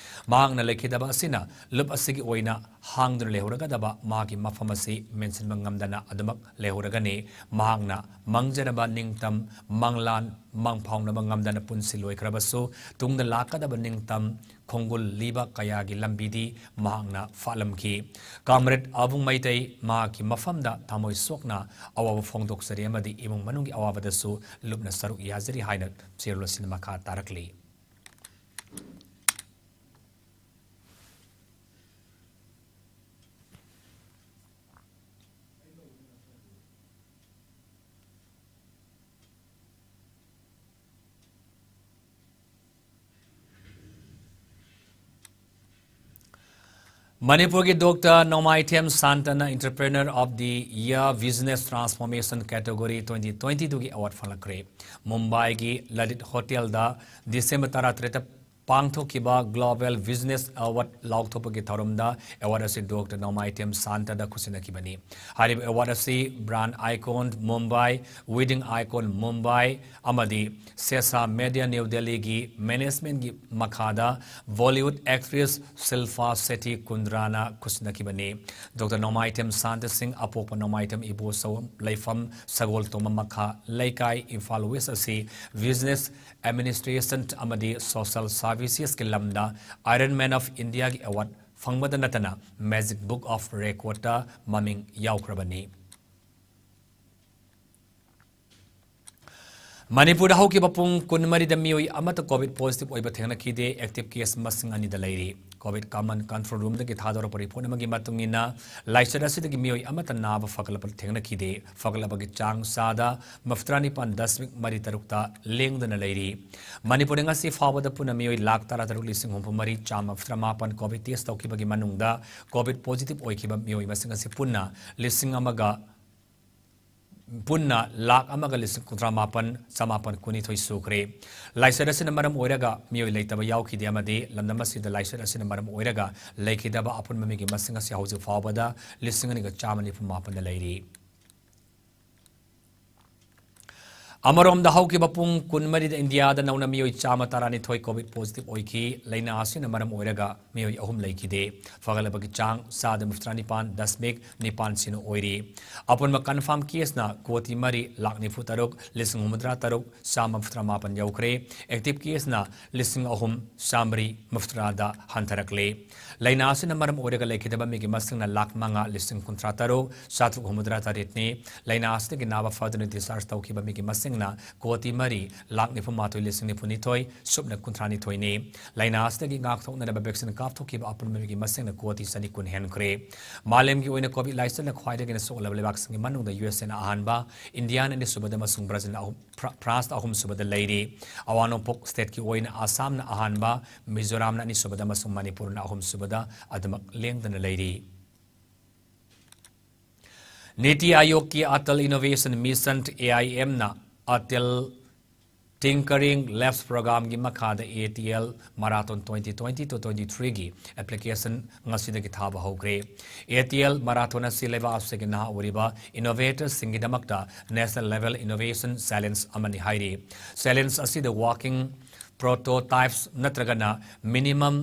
ꯃꯍꯥꯛꯅ ꯂꯩꯈꯤꯗꯕ ꯑꯁꯤꯅ ꯂꯨꯞ ꯑꯁꯤꯒꯤ ꯑꯣꯏꯅ ꯍꯥꯡꯗꯨꯅ ꯂꯩꯍꯧꯔꯒꯗꯕ ꯃꯍꯥꯛꯀꯤ ꯃꯐꯝ ꯑꯁꯤ ꯃꯦꯟꯁꯤꯟꯕ ꯉꯝꯗꯅ ꯑꯗꯨꯃꯛ ꯂꯩꯍꯧꯔꯒꯅꯤ꯫ ꯃꯍꯥꯛꯅ ꯃꯥꯡꯖꯔꯕ ꯅꯤꯡꯇꯝ ꯃꯪꯂꯥꯟ ꯃꯪꯐꯥꯎꯅꯕ ꯉꯝꯗꯅ ꯄꯨꯟꯁꯤ ꯂꯣꯏꯈ꯭ꯔꯕꯁꯨ, ꯇꯨꯡꯗ ꯂꯥꯛꯀꯗꯕ ꯅꯤꯡꯇꯝ ꯈꯣꯡꯒꯨꯜ ꯂꯤꯕ ꯀꯌꯥꯒꯤ ꯂꯝꯕꯤꯗꯤ ꯃꯍꯥꯛꯅ ꯐꯥꯠꯂꯝꯈꯤ꯫ Comrade ꯑꯕꯨꯡ ꯃꯩꯇꯩ, ꯃꯍꯥꯛꯀꯤ ꯃꯐꯝꯗ ꯊꯃꯣꯏ ꯁꯣꯛꯅ ꯑꯋꯥꯕ ꯐꯣꯡꯗꯣꯛꯆꯔꯤ ꯑꯃꯗꯤ ꯏꯃꯨꯡ ꯃꯅꯨꯡꯒꯤ ꯑꯋꯥꯕꯗꯁꯨ ꯂꯨꯞꯅ ꯁꯔꯨꯛ ꯌꯥꯖꯔꯤ ꯍꯥꯏꯅ ꯆꯦꯔꯣꯜ ꯑꯁꯤꯅ ꯃꯈꯥ ꯇꯥꯔꯛꯂꯤ꯫ ꯃꯅꯤꯄꯨꯔꯒꯤ Doctor Nongmaithem ꯁꯥꯟꯇꯅ Entrepreneur of the Year Business Transformation Category twenty twenty-two ꯒꯤ award ꯐꯪꯂꯛꯈ꯭ꯔꯦ꯫ ꯃꯨꯝꯕꯥꯏꯒꯤ ꯂꯂꯤꯠ ꯍꯣꯇꯦꯜꯗ ꯗꯤꯁꯦꯝꯕꯔ ꯇꯔꯥꯇꯔꯦꯠꯇ ꯄꯥꯡꯊꯣꯛꯈꯤꯕ Global Business Award ꯂꯥꯎꯊꯣꯛꯄꯒꯤ ꯊꯧꯔꯝꯗ award ꯑꯁꯤ Doctor ꯅꯣꯡꯃꯥꯏꯊꯦꯝ ꯁꯥꯟꯇꯗ ꯈꯨꯠꯁꯤꯟꯅꯈꯤꯕꯅꯤ꯫ ꯍꯥꯏꯔꯤꯕ award ꯑꯁꯤ Brand Icon Mumbai, Wedding Icon Mumbai ꯑꯃꯗꯤ Sesa Media New Delhiꯒꯤ managementꯀꯤ ꯃꯈꯥꯗ Bollywood actress Shilpa Shetty ꯀꯨꯟꯗ꯭ꯔꯥꯅ ꯈꯨꯠꯁꯤꯟꯅꯈꯤꯕꯅꯤ꯫ Doctor ꯅꯣꯡꯃꯥꯏꯊꯦꯝ ꯁꯥꯟꯇ ꯁꯤꯡ, ꯑꯄꯣꯛꯄ ꯅꯣꯡꯃꯥꯏꯊꯦꯝ ꯏꯕꯣ ꯁꯧ-, ꯂꯩꯐꯝ ꯁꯒꯣꯜꯇꯣꯝꯕ ꯃꯈꯥ ꯂꯩꯀꯥꯏ, ꯏꯝꯐꯥꯜ West ꯑꯁꯤ Business Administration ꯑꯃꯗꯤ Social Servicesꯀꯤ ꯂꯝꯗ Iron Man of Indiaꯒꯤ award ꯐꯪꯕꯗ ꯅꯠꯇꯅ Magic Book of Recordꯇ ꯃꯃꯤꯡ ꯌꯥꯎꯈ꯭ꯔꯕꯅꯤ꯫ ꯃꯅꯤꯄꯨꯔꯗ ꯍꯧꯈꯤꯕ ꯄꯨꯡ ꯀꯨꯟꯃꯔꯤꯗ ꯃꯤꯑꯣꯏ ꯑꯃꯠꯇ COVID positive ꯑꯣꯏꯕ ꯊꯦꯡꯅꯈꯤꯗꯦ꯫ Active case ꯃꯁꯤꯡ ꯑꯅꯤꯗ ꯂꯩꯔꯤ꯫ COVID Command Control Roomꯗꯒꯤ ꯊꯥꯗꯣꯔꯛꯄ report ꯑꯃꯒꯤ ꯃꯇꯨꯡ ꯏꯟꯅ, ꯂꯥꯏꯆꯠ ꯑꯁꯤꯗꯒꯤ ꯃꯤꯑꯣꯏ ꯑꯃꯠꯇ ꯅꯥꯕ ꯐꯒꯠꯂꯛꯄ ꯊꯦꯡꯅꯈꯤꯗꯦ꯫ ꯐꯒꯠꯂꯛꯄꯒꯤ ꯆꯥꯡ ꯆꯥꯗ ꯃꯔꯤꯐꯨꯇꯔꯥꯅꯤꯄꯥꯟ ꯗꯁꯃꯤꯛ ꯃꯔꯤ ꯇꯔꯨꯛꯇ ꯂꯦꯡꯗꯅ ꯂꯩꯔꯤ꯫ ꯃꯅꯤꯄꯨꯔꯗ ꯉꯁꯤ ꯐꯥꯎꯕꯗ ꯄꯨꯟꯅ ꯃꯤꯑꯣꯏ ꯂꯥꯈ ꯇꯔꯥꯇꯔꯨꯛ ꯂꯤꯁꯤꯡ ꯍꯨꯝꯐꯨꯃꯔꯤ ꯆꯥꯝꯃ ꯃꯔꯤꯐꯨꯇꯔꯥꯃꯥꯄꯟ COVID test ꯇꯧꯈꯤꯕꯒꯤ ꯃꯅꯨꯡꯗ COVID positive ꯑꯣꯏꯈꯤꯕ ꯃꯤꯑꯣꯏ ꯃꯁꯤꯡ ꯑꯁꯤ ꯄꯨꯟꯅ ꯂꯤꯁꯤꯡ ꯑꯃꯒ, ꯄꯨꯟꯅ ꯂꯥꯈ ꯑꯃꯒ ꯂꯤꯁꯤꯡ ꯀꯨꯟꯊ꯭ꯔꯥ ꯃꯥꯄꯟ ꯆꯃꯥꯄꯟ ꯀꯨꯟꯅꯤꯊꯣꯏ ꯁꯨꯈ꯭ꯔꯦ꯫ ꯂꯥꯏꯆꯠ ꯑꯁꯤꯅ ꯃꯔꯝ ꯑꯣꯏꯔꯒ ꯃꯤꯑꯣꯏ ꯂꯩꯇꯕ ꯌꯥꯎꯈꯤꯗꯦ ꯑꯃꯗꯤ ꯂꯝꯗꯝ ꯑꯁꯤꯗ ꯂꯥꯏꯆꯠ ꯑꯁꯤꯅ ꯃꯔꯝ ꯑꯣꯏꯔꯒ ꯂꯩꯈꯤꯗꯕ ꯑꯄꯨꯟꯕ ꯃꯤꯒꯤ ꯃꯁꯤꯡ ꯑꯁꯤ ꯍꯧꯖꯤꯛ ꯐꯥꯎꯕꯗ ꯂꯤꯁꯤꯡ ꯑꯅꯤꯒ ꯆꯥꯝꯃ ꯅꯤꯐꯨ ꯃꯥꯄꯟꯗ ꯂꯩꯔꯤ꯫ ꯑꯃꯔꯣꯝꯗ, ꯍꯧꯈꯤꯕ ꯄꯨꯡ ꯀꯨꯟꯃꯔꯤꯗ ꯏꯟꯗꯤꯌꯥꯗ ꯅꯧꯅ ꯃꯤꯑꯣꯏ ꯆꯥꯝꯃ ꯇꯔꯥꯅꯤꯊꯣꯏ COVID positive ꯑꯣꯏꯈꯤ꯫ ꯂꯥꯏꯅꯥ ꯑꯁꯤꯅ ꯃꯔꯝ ꯑꯣꯏꯔꯒ ꯃꯤꯑꯣꯏ ꯑꯍꯨꯝ ꯂꯩꯈꯤꯗꯦ꯫ ꯐꯒꯠꯂꯕꯒꯤ ꯆꯥꯡ ꯆꯥꯗ ꯃꯔꯤꯐꯨꯇꯔꯥ ꯅꯤꯄꯥꯟ ꯗꯁꯃꯤꯛ ꯅꯤꯄꯥꯟ ꯁꯤꯅꯣ ꯑꯣꯏꯔꯤ꯫ ꯑꯄꯨꯟꯕ confirm caseꯅ ꯀꯣꯇꯤ ꯃꯔꯤ ꯂꯥꯈ ꯅꯤꯐꯨ ꯇꯔꯨꯛ ꯂꯤꯁꯤꯡ ꯍꯨꯝꯐꯨꯇꯔꯥ ꯇꯔꯨꯛ ꯆꯥꯝꯃ ꯃꯔꯤꯐꯨꯇꯔꯥ ꯃꯥꯄꯟ ꯌꯧꯈ꯭ꯔꯦ꯫ Active caseꯅ ꯂꯤꯁꯤꯡ ꯑꯍꯨꯝ ꯆꯥꯃꯔꯤ ꯃꯔꯤꯐꯨꯇꯔꯥꯗ ꯍꯟꯊꯔꯛꯂꯦ꯫ ꯂꯥꯏꯅꯥ ꯑꯁꯤꯅ ꯃꯔꯝ ꯑꯣꯏꯔꯒ ꯂꯩꯈꯤꯗꯕ ꯃꯤꯒꯤ ꯃꯁꯤꯡꯅ ꯂꯥꯈ ꯃꯉꯥ ꯂꯤꯁꯤꯡ ꯀꯨꯟꯊ꯭ꯔꯥ ꯇꯔꯨꯛ ꯆꯥꯇ꯭ꯔꯨꯛ ꯍꯨꯝꯐꯨꯇꯔꯥ ꯇꯔꯦꯠꯅꯤ꯫ ꯂꯥꯏꯅꯥ ꯑꯁꯤꯗꯒꯤ ꯅꯥꯕ ꯐꯗꯨꯅ discharge ꯇꯧꯈꯤꯕ ꯃꯤꯒꯤ ꯃꯁꯤꯡꯅ ꯀꯣꯇꯤ ꯃꯔꯤ ꯂꯥꯈ ꯅꯤꯐꯨ ꯃꯥꯊꯣꯏ ꯂꯤꯁꯤꯡ ꯅꯤꯐꯨ ꯅꯤꯊꯣꯏ ꯁꯨꯞꯅ ꯀꯨꯟꯊ꯭ꯔꯥ ꯅꯤꯊꯣꯏꯅꯤ꯫ ꯂꯥꯏꯅꯥ ꯑꯁꯤꯗꯒꯤ ꯉꯥꯛꯊꯣꯛꯅꯅꯕ vaccine ꯀꯥꯞꯊꯣꯛꯈꯤꯕ ꯑꯄꯨꯟꯕ ꯃꯤꯒꯤ ꯃꯁꯤꯡꯅ ꯀꯣꯇꯤ ꯆꯅꯤ ꯀꯨꯟ ꯍꯦꯟꯈ꯭ꯔꯦ꯫ ꯃꯥꯂꯦꯝꯒꯤ ꯑꯣꯏꯅ COVID ꯂꯥꯏꯆꯠꯅ ꯈ꯭ꯋꯥꯏꯗꯒꯤ ꯍꯦꯟꯅ ꯁꯣꯛꯍꯜꯂꯕ ꯂꯩꯕꯥꯛꯁꯤꯡꯒꯤ ꯃꯅꯨꯡꯗ USAꯅ ꯑꯍꯥꯟꯕ, ꯏꯟꯗꯤꯌꯥꯅ ꯑꯅꯤꯁꯨꯕꯗ ꯑꯃꯁꯨꯡ ꯕ꯭ꯔꯥꯖꯤꯜꯅ ꯑꯍꯨꯝ, ꯐ꯭ꯔꯥ-, ꯐ꯭ꯔꯥꯟꯁꯇ ꯑꯍꯨꯝꯁꯨꯕꯗ ꯂꯩꯔꯤ꯫ ꯑꯋꯥꯡ ꯅꯣꯡꯄꯣꯛ stateꯀꯤ ꯑꯣꯏꯅ ꯑꯁꯥꯝꯅ ꯑꯍꯥꯟꯕ, ꯃꯤꯖꯣꯔꯥꯝꯅ ꯑꯅꯤꯁꯨꯕꯗ ꯑꯃꯁꯨꯡ ꯃꯅꯤꯄꯨꯔꯅ ꯑꯍꯨꯝꯁꯨꯕꯗ ꯑꯗꯨꯃꯛ ꯂꯦꯡꯗꯅ ꯂꯩꯔꯤ꯫ ꯅꯤꯇꯤ ꯑꯥꯌꯣꯒꯀꯤ Atal Innovation Mission, AIMꯅ Atal Tinkering Labs programmeꯒꯤ ꯃꯈꯥꯗ ATL Marathon twenty twenty to twenty threeꯒꯤ application ꯉꯁꯤꯗꯒꯤ ꯊꯥꯕ ꯍꯧꯈ꯭ꯔꯦ꯫ ATL Marathon ꯑꯁꯤ ꯂꯩꯕꯥꯛ ꯑꯁꯤꯒꯤ ꯅꯍꯥ ꯑꯣꯏꯔꯤꯕ innovatorꯁꯤꯡꯒꯤꯗꯃꯛꯇ national level innovation challenge ꯑꯃꯅꯤ ꯍꯥꯏꯔꯤ꯫ Challenge ꯑꯁꯤꯗ working prototypes ꯅꯠꯇ꯭ꯔꯒꯅ minimum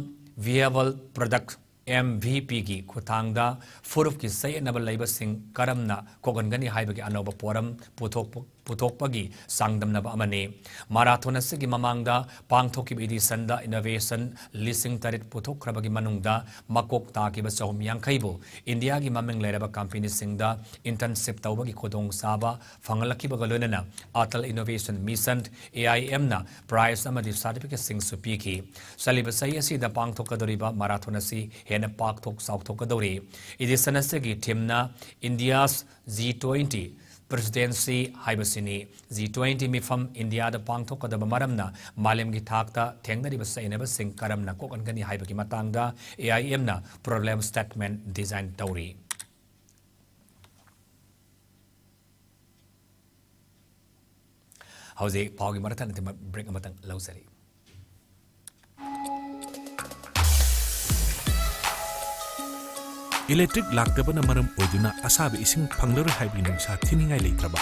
viable product, MVPꯒꯤ ꯈꯨꯠꯊꯥꯡꯗ ꯐꯨꯔꯨꯞꯀꯤ ꯆꯌꯦꯠꯅꯕ ꯂꯩꯕꯁꯤꯡ ꯀꯔꯝꯅ ꯀꯣꯛꯍꯟꯒꯅꯤ ꯍꯥꯏꯕꯒꯤ ꯑꯅꯧꯕ ꯄꯣꯔꯝ ꯄꯨꯊꯣꯛꯄ, ꯄꯨꯊꯣꯛꯄꯒꯤ ꯆꯥꯡꯗꯝꯅꯕ ꯑꯃꯅꯤ꯫ Marathon ꯑꯁꯤꯒꯤ ꯃꯃꯥꯡꯗ ꯄꯥꯡꯊꯣꯛꯈꯤꯕ editionꯗ innovation ꯂꯤꯁꯤꯡ ꯇꯔꯦꯠ ꯄꯨꯊꯣꯛꯈ꯭ꯔꯕꯒꯤ ꯃꯅꯨꯡꯗ ꯃꯀꯣꯛ ꯇꯥꯈꯤꯕ ꯆꯍꯨꯝ ꯌꯥꯡꯈꯩꯕꯨ ꯏꯟꯗꯤꯌꯥꯒꯤ ꯃꯃꯤꯡ ꯂꯩꯔꯕ companyꯁꯤꯡꯗ internship ꯇꯧꯕꯒꯤ ꯈꯨꯗꯣꯡꯆꯥꯕ ꯐꯪꯍꯜꯂꯛꯈꯤꯕꯒ ꯂꯣꯏꯅꯅ Atal Innovation Mission, AIMꯅ prize ꯑꯃꯗꯤ certificateꯁꯤꯡꯁꯨ ꯄꯤꯈꯤ꯫ ꯆꯠꯂꯤꯕ ꯆꯍꯤ ꯑꯁꯤꯗ ꯄꯥꯡꯊꯣꯛꯀꯗꯧꯔꯤꯕ marathon ꯑꯁꯤ ꯍꯦꯟꯅ ꯄꯥꯛꯊꯣꯛ ꯆꯥꯎꯊꯣꯛꯀꯗꯧꯔꯤ꯫ Edition ꯑꯁꯤꯒꯤ themeꯅ India's G twenty Presidency ꯍꯥꯏꯕꯁꯤꯅꯤ꯫ G twenty ꯃꯤꯐꯝ ꯏꯟꯗꯤꯌꯥꯗ ꯄꯥꯡꯊꯣꯛꯀꯗꯕ ꯃꯔꯝꯅ ꯃꯥꯂꯦꯝꯒꯤ ꯊꯥꯛꯇ ꯊꯦꯡꯅꯔꯤꯕ ꯆꯌꯦꯠꯅꯕꯁꯤꯡ ꯀꯔꯝꯅ ꯀꯣꯛꯍꯟꯒꯅꯤ ꯍꯥꯏꯕꯒꯤ ꯃꯇꯥꯡꯗ AIMꯅ problem statement design ꯇꯧꯔꯤ꯫ ꯍꯧꯖꯤꯛ ꯄꯥꯎꯒꯤ ꯃꯔꯛ ꯊꯠꯅ ꯊꯤꯟꯕ break ꯑꯃꯇꯪ ꯂꯧꯖꯔꯤ꯫ Electric ꯂꯥꯛꯇꯕꯅ ꯃꯔꯝ ꯑꯣꯏꯗꯨꯅ ꯑꯁꯥꯕ ꯏꯁꯤꯡ ꯐꯪꯂꯔꯣꯏ ꯍꯥꯏꯕꯒꯤ ꯅꯨꯡꯁꯥ ꯊꯤꯅꯤꯡꯉꯥꯏ ꯂꯩꯇ꯭ꯔꯕ?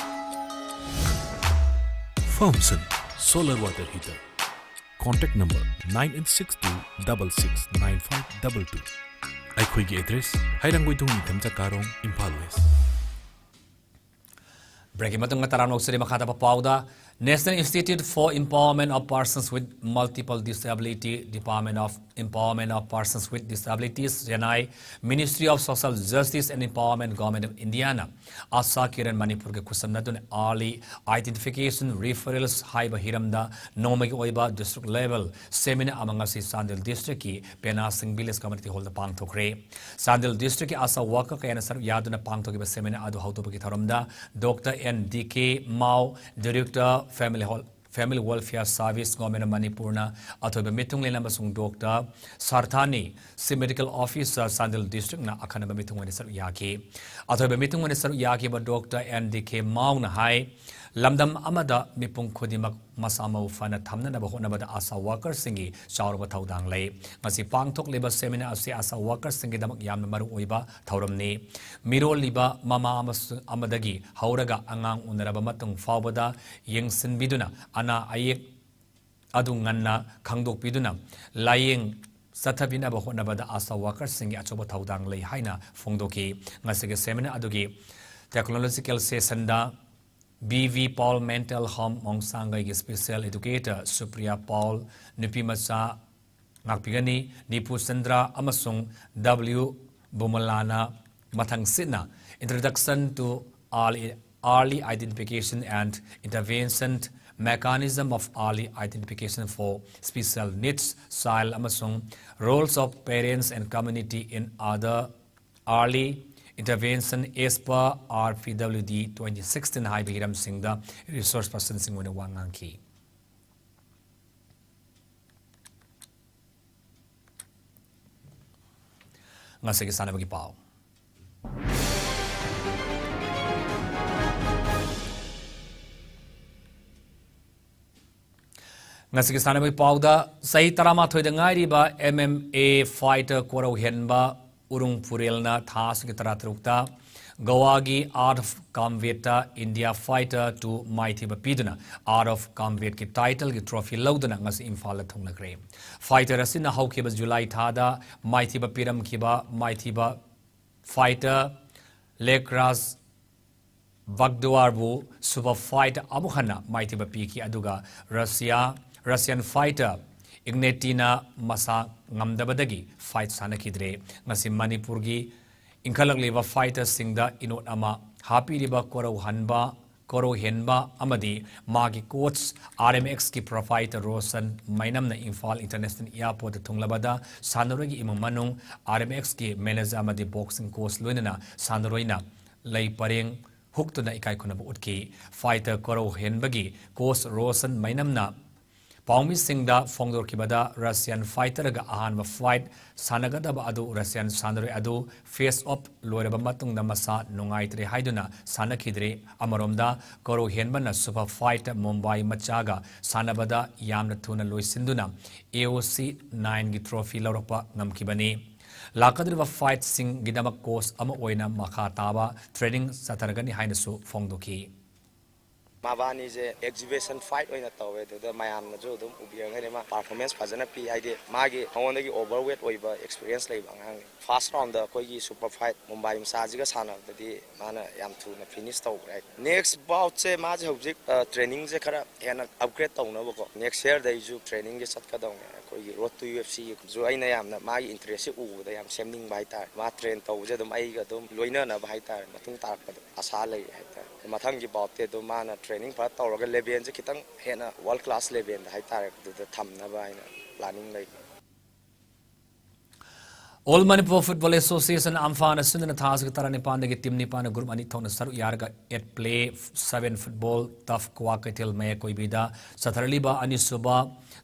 Pumps and solar water heater. Contact number nine eight six two double six nine five double two. ꯑꯩꯈꯣꯏꯒꯤ ꯑꯦꯗ꯭ꯔꯦꯁ: ꯍꯩꯔꯥꯡꯒꯣꯏꯊꯣꯡ ꯅꯤꯡꯊꯝ ꯆꯀꯥꯔꯣꯡ, ꯏꯝꯐꯥꯜ ꯋꯦꯁ꯫ ꯕ꯭ꯔꯦꯛꯀꯤ ꯃꯇꯨꯡꯗ ꯇꯔꯥꯝꯅ ꯑꯣꯛꯆꯔꯤ꯫ ꯃꯈꯥ ꯇꯥꯕ ꯄꯥꯎꯗ, National Institute for Empowerment of Persons with Multiple Disability, Department of Empowerment of Persons with Disabilities, Jain I, Ministry of Social Justice and Empowerment, Government of Indiaꯅ ꯑꯥꯁꯥ ꯀꯤꯔꯟ ꯃꯅꯤꯄꯨꯔꯒ ꯈꯨꯠꯁꯝꯅꯗꯨꯅ Early Identification Referrals ꯍꯥꯏꯕ ꯍꯤꯔꯝꯗ ꯅꯣꯡꯃꯒꯤ ꯑꯣꯏꯕ district level seminar ꯑꯃ ꯉꯁꯤ ꯆꯥꯟꯗꯦꯜ districtꯀꯤ ꯄꯦꯅꯥ ꯁꯤꯡ village community hallꯗ ꯄꯥꯡꯊꯣꯛꯈ꯭ꯔꯦ꯫ Chandel districtꯀꯤ ꯑꯥꯁꯥ worker ꯀꯌꯥꯅ ꯁꯔꯨꯛ ꯌꯥꯗꯨꯅ ꯄꯥꯡꯊꯣꯛꯈꯤꯕ seminar ꯑꯗꯨ ꯍꯧꯗꯣꯛꯄꯒꯤ ꯊꯧꯔꯝꯗ Doctor N D K Mao, Director, Family Hol-, Family Welfare Service, Government of ꯃꯅꯤꯄꯨꯔꯅ ꯑꯊꯣꯏꯕ ꯃꯤꯊꯨꯡꯂꯦꯟ ꯑꯃꯁꯨꯡ Doctor ꯁꯥꯔꯊꯥꯅꯤ, Chief Medical Officer, Chandel districtꯅ ꯑꯈꯟꯅꯕ ꯃꯤꯊꯨꯡ ꯑꯣꯏꯅ ꯁꯔꯨꯛ ꯌꯥꯈꯤ꯫ ꯑꯊꯣꯏꯕ ꯃꯤꯊꯨꯡ ꯑꯣꯏꯅ ꯁꯔꯨꯛ ꯌꯥꯈꯤꯕ Doctor N D K Maoꯅ ꯍꯥꯏ, ꯂꯝꯗꯝ ꯑꯃꯗ ꯃꯤꯄꯨꯝ ꯈꯨꯗꯤꯡꯃꯛ ꯃꯁꯥ ꯃꯎ ꯐꯅ ꯊꯝꯅꯅꯕ ꯍꯣꯠꯅꯕꯗ ꯑꯥꯁꯥ workerꯁꯤꯡꯒꯤ ꯆꯥꯎꯔꯕ ꯊꯧꯗꯥꯡ ꯂꯩ꯫ ꯉꯁꯤ ꯄꯥꯡꯊꯣꯛꯂꯤꯕ seminar ꯑꯁꯤ ꯑꯥꯁꯥ workerꯁꯤꯡꯒꯤꯗꯃꯛ ꯌꯥꯝꯅ ꯃꯔꯨ ꯑꯣꯏꯕ ꯊꯧꯔꯝꯅꯤ꯫ ꯃꯤꯔꯣꯜꯂꯤꯕ ꯃꯃꯥ ꯑꯃꯁꯨ-, ꯑꯃꯗꯒꯤ ꯍꯧꯔꯒ ꯑꯉꯥꯡ ꯎꯅꯔꯕ ꯃꯇꯨꯡ ꯐꯥꯎꯕꯗ ꯌꯦꯡꯁꯤꯟꯕꯤꯗꯨꯅ, ꯑꯅꯥ ꯑꯌꯦꯛ ꯑꯗꯨ ꯉꯟꯅ ꯈꯪꯗꯣꯛꯄꯤꯗꯨꯅ, ꯂꯥꯌꯦꯡ ꯆꯠꯊꯕꯤꯅꯕ ꯍꯣꯠꯅꯕꯗ ꯑꯥꯁꯥ workerꯁꯤꯡꯒꯤ ꯑꯆꯧꯕ ꯊꯧꯗꯥꯡ ꯂꯩ ꯍꯥꯏꯅ ꯐꯣꯡꯗꯣꯛꯈꯤ꯫ ꯉꯁꯤꯒꯤ seminar ꯑꯗꯨꯒꯤ technological sessionꯗ B V Paul Mental Home ꯃꯣꯡꯁꯥꯡꯒꯩꯒꯤ special educator Supriya Paul, ꯅꯨꯄꯤꯃꯆꯥ ꯉꯥꯛꯄꯤꯒꯅꯤ, ꯅꯤꯄꯨ ꯆꯟꯗ꯭ꯔ ꯑꯃꯁꯨꯡ W ꯕꯨꯃꯂꯥꯅ ꯃꯊꯪꯁꯤꯠꯅ Introduction to Early, Early Identification and Intervention, Mechanism of Early Identification for Special Needs Child ꯑꯃꯁꯨꯡ Roles of Parents and Community in Other Early Intervention as per R P W D twenty sixteen ꯍꯥꯏꯕ ꯍꯤꯔꯝꯁꯤꯡꯗ resource personꯁꯤꯡ ꯑꯣꯏꯅ ꯋꯥ ꯉꯥꯡꯈꯤ꯫ ꯉꯁꯤꯒꯤ ꯁꯥꯟꯅꯕꯒꯤ ꯄꯥꯎ꯫ ꯉꯁꯤꯒꯤ ꯁꯥꯟꯅꯕꯒꯤ ꯄꯥꯎꯗ, ꯆꯍꯤ ꯇꯔꯥꯃꯥꯊꯣꯏꯗ ꯉꯥꯏꯔꯤꯕ M M A fighter ꯀꯣꯔꯧꯍꯦꯟꯕ ꯎꯔꯨꯡ ꯄꯨꯔꯦꯜꯅ ꯊꯥ ꯑꯁꯤꯒꯤ ꯇꯔꯥꯇꯔꯨꯛꯇ ꯒꯣꯋꯥꯒꯤ Art of Combatꯇ India Fighter two ꯃꯥꯏꯊꯤꯕ ꯄꯤꯗꯨꯅ Art of Combatꯀꯤ titleꯒꯤ trophy ꯂꯧꯗꯨꯅ ꯉꯁꯤ ꯏꯝꯐꯥꯜꯗ ꯊꯨꯡꯂꯈ꯭ꯔꯦ꯫ Fighter ꯑꯁꯤꯅ ꯍꯧꯈꯤꯕ ꯖꯨꯂꯥꯏ ꯊꯥꯗ ꯃꯥꯏꯊꯤꯕ ꯄꯤꯔꯝꯈꯤꯕ ꯃꯥꯏꯊꯤꯕ fighter ꯂꯦꯛꯔꯥꯖ ꯕꯒꯗꯨꯋꯥꯔꯕꯨ super fight ꯑꯃꯨꯛ ꯍꯟꯅ ꯃꯥꯏꯊꯤꯕ ꯄꯤꯈꯤ, ꯑꯗꯨꯒ ꯔꯁꯤꯌꯥ, Russian fighter ꯏꯒꯅꯦꯇꯤꯅ ꯃꯁꯥ ꯉꯝꯗꯕꯗꯒꯤ fight ꯁꯥꯟꯅꯈꯤꯗ꯭ꯔꯦ꯫ ꯉꯁꯤ ꯃꯅꯤꯄꯨꯔꯒꯤ ꯏꯟꯈꯠꯂꯛꯂꯤꯕ fighterꯁꯤꯡꯗ ꯏꯅꯣꯠ ꯑꯃ ꯍꯥꯞꯄꯤꯔꯤꯕ ꯀꯣꯔꯧꯍꯟꯕ, ꯀꯣꯔꯧꯍꯦꯟꯕ ꯑꯃꯗꯤ ꯃꯥꯒꯤ coach RMXꯀꯤ proprietor Roshan ꯃꯩꯅꯝꯅ Imphal International Airportꯇ ꯊꯨꯡꯂꯕꯗ ꯁꯥꯟꯅꯔꯣꯏꯒꯤ ꯏꯃꯨꯡ ꯃꯅꯨꯡ, RMXꯀꯤ manager ꯑꯃꯗꯤ boxing coach ꯂꯣꯏꯅꯅ ꯁꯥꯟꯅꯔꯣꯏꯅ ꯂꯩ ꯄꯔꯦꯡ ꯍꯨꯛꯇꯨꯅ ꯏꯀꯥꯏ ꯈꯨꯝꯅꯕ ꯎꯠꯈꯤ꯫ Fighter ꯀꯣꯔꯧꯍꯦꯟꯕꯒꯤ coach ꯔꯣꯁꯟ ꯃꯩꯅꯝꯅ ꯄꯥꯎꯃꯤꯁꯤꯡꯗ ꯐꯣꯡꯗꯣꯛꯈꯤꯕꯗ, Russian fighterꯒ ꯑꯍꯥꯟꯕ fight ꯁꯥꯟꯅꯒꯗꯕ ꯑꯗꯨ Russian ꯁꯥꯟꯅꯔꯣꯏ ꯑꯗꯨ face off ꯂꯣꯏꯔꯕ ꯃꯇꯨꯡꯗ ꯃꯁꯥ ꯅꯨꯡꯉꯥꯏꯇ꯭ꯔꯦ ꯍꯥꯏꯗꯨꯅ ꯁꯥꯟꯅꯈꯤꯗ꯭ꯔꯦ꯫ ꯑꯃꯔꯣꯝꯗ, ꯀꯣꯔꯧꯍꯦꯟꯕꯅ super fight ꯃꯨꯝꯕꯥꯏ ꯃꯆꯥꯒ ꯁꯥꯟꯅꯕꯗ ꯌꯥꯝꯅ ꯊꯨꯅ ꯂꯣꯏꯁꯤꯟꯗꯨꯅ AOC nineꯒꯤ trophy ꯂꯧꯔꯛꯄ ꯉꯝꯈꯤꯕꯅꯤ꯫ ꯂꯥꯛꯀꯗꯧꯔꯤꯕ fightꯁꯤꯡꯒꯤꯗꯃꯛ coach ꯑꯃ ꯑꯣꯏꯅ ꯃꯈꯥ ꯇꯥꯕ training ꯆꯠꯊꯔꯒꯅꯤ ꯍꯥꯏꯅꯁꯨ ꯐꯣꯡꯗꯣꯛꯈꯤ꯫ ꯃꯕꯥꯅꯤꯁꯦ exhibition fight ꯑꯣꯏꯅ ꯇꯧꯋꯦ, ꯑꯗꯨꯗ ꯃꯌꯥꯝꯅꯁꯨ ꯑꯗꯨꯝ ꯎꯕꯤꯔꯝꯒꯅꯤ, ꯃꯥ performance ꯐꯖꯅ ꯄꯤ, ꯍꯥꯏꯗꯤ ꯃꯥꯒꯤ ꯃꯉꯣꯟꯗꯒꯤ overweight ꯑꯣꯏꯕ experience ꯂꯩꯕ ꯑꯉꯥꯡꯅꯤ꯫ First roundꯗ ꯑꯩꯈꯣꯏꯒꯤ super fight ꯃꯨꯝꯕꯥꯏ ꯃꯆꯥꯁꯤꯒ ꯁꯥꯟꯅꯕꯗꯗꯤ ꯃꯥꯅ ꯌꯥꯝ ꯊꯨꯅ finish ꯇꯧꯈ꯭ꯔꯦ꯫ Next boutꯁꯦ ꯃꯥꯁꯦ ꯍꯧꯖꯤꯛ, ꯑ, trainingꯁꯦ ꯈꯔ ꯍꯦꯟꯅ upgrade ꯇꯧꯅꯕꯀꯣ, next yearꯗ ꯑꯩꯁꯨ trainingꯁꯦ ꯆꯠꯀꯗꯧꯅꯦ꯫ ꯑꯩꯈꯣꯏꯒꯤ Road to UFCꯁꯨ ꯑꯩꯅ ꯌꯥꯝꯅ ꯃꯥꯒꯤ interestꯁꯦ ꯎꯕꯗ ꯌꯥꯝ ꯁꯦꯝꯅꯤꯡꯕ ꯍꯥꯏꯇꯥꯔꯦ꯫ ꯃꯥ train ꯇꯧꯕꯁꯦ ꯑꯗꯨꯝ ꯑꯩꯒ ꯑꯗꯨꯝ ꯂꯣꯏꯅꯅꯕ ꯍꯥꯏꯇꯥꯔꯦ, ꯃꯇꯨꯡ ꯇꯥꯔꯛꯄꯗ ꯑꯁꯥ ꯂꯩ ꯍꯥꯏꯇꯥꯔꯦ꯫ ꯃꯊꯪꯒꯤ boutꯇꯤ ꯑꯗꯨꯝ ꯃꯥꯅ training ꯐꯖꯅ ꯇꯧꯔꯒ levelꯁꯦ ꯈꯤꯇꯪ ꯍꯦꯟꯅ world class levelꯗ ꯍꯥꯏꯇꯥꯔꯦ, ꯑꯗꯨꯗ ꯊꯝꯅꯕ ꯍꯥꯏꯅ planning ꯂꯩ꯫ All Manipur Football Association, ꯑꯝꯐꯥꯅ ꯁꯤꯟꯗꯨꯅ ꯊꯥ ꯑꯁꯤꯒꯤ ꯇꯔꯥꯅꯤꯄꯥꯟꯗꯒꯤ team ꯅꯤꯄꯥꯟꯅ group ꯑꯅꯤ ꯊꯣꯛꯅ ꯁꯔꯨꯛ ꯌꯥꯔꯒ At Play Seven Football Turf Kwakeithel ꯃꯌꯥꯏ ꯀꯣꯏꯕꯤꯗ ꯆꯠꯊꯔꯛꯂꯤꯕ ꯑꯅꯤꯁꯨꯕ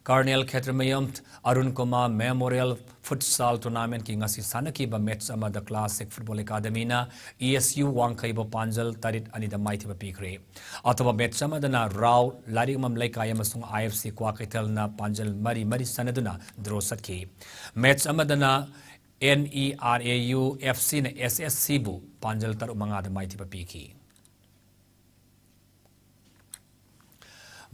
Colonel ꯈꯦꯇ꯭ꯔꯃꯌꯨꯝ Arun Kumar Memorial Futsal Tournamentꯀꯤ ꯉꯁꯤ ꯁꯥꯟꯅꯈꯤꯕ match ꯑꯃꯗ Classic Football Academyꯅ ESU ꯋꯥꯡꯈꯩꯕꯨ ꯄꯥꯟꯖꯜ ꯇꯔꯦꯠ ꯑꯅꯤꯗ ꯃꯥꯏꯊꯤꯕ ꯄꯤꯈ꯭ꯔꯦ꯫ ꯑꯇꯣꯞꯄ match ꯑꯃꯗꯅ ꯔꯥꯎ ꯂꯥꯏꯔꯤꯛꯃꯝ ꯂꯩꯀꯥꯏ ꯑꯃꯁꯨꯡ IFC ꯀ꯭ꯋꯥꯀꯩꯊꯦꯜꯅ ꯄꯥꯟꯖꯜ ꯃꯔꯤ ꯃꯔꯤ ꯆꯟꯅꯗꯨꯅ draw ꯆꯠꯈꯤ꯫ Match ꯑꯃꯗꯅ N E R A U F Cꯅ S S Cꯕꯨ ꯄꯥꯟꯖꯜ ꯇꯔꯨꯛ ꯃꯉꯥꯗ ꯃꯥꯏꯊꯤꯕ ꯄꯤꯈꯤ꯫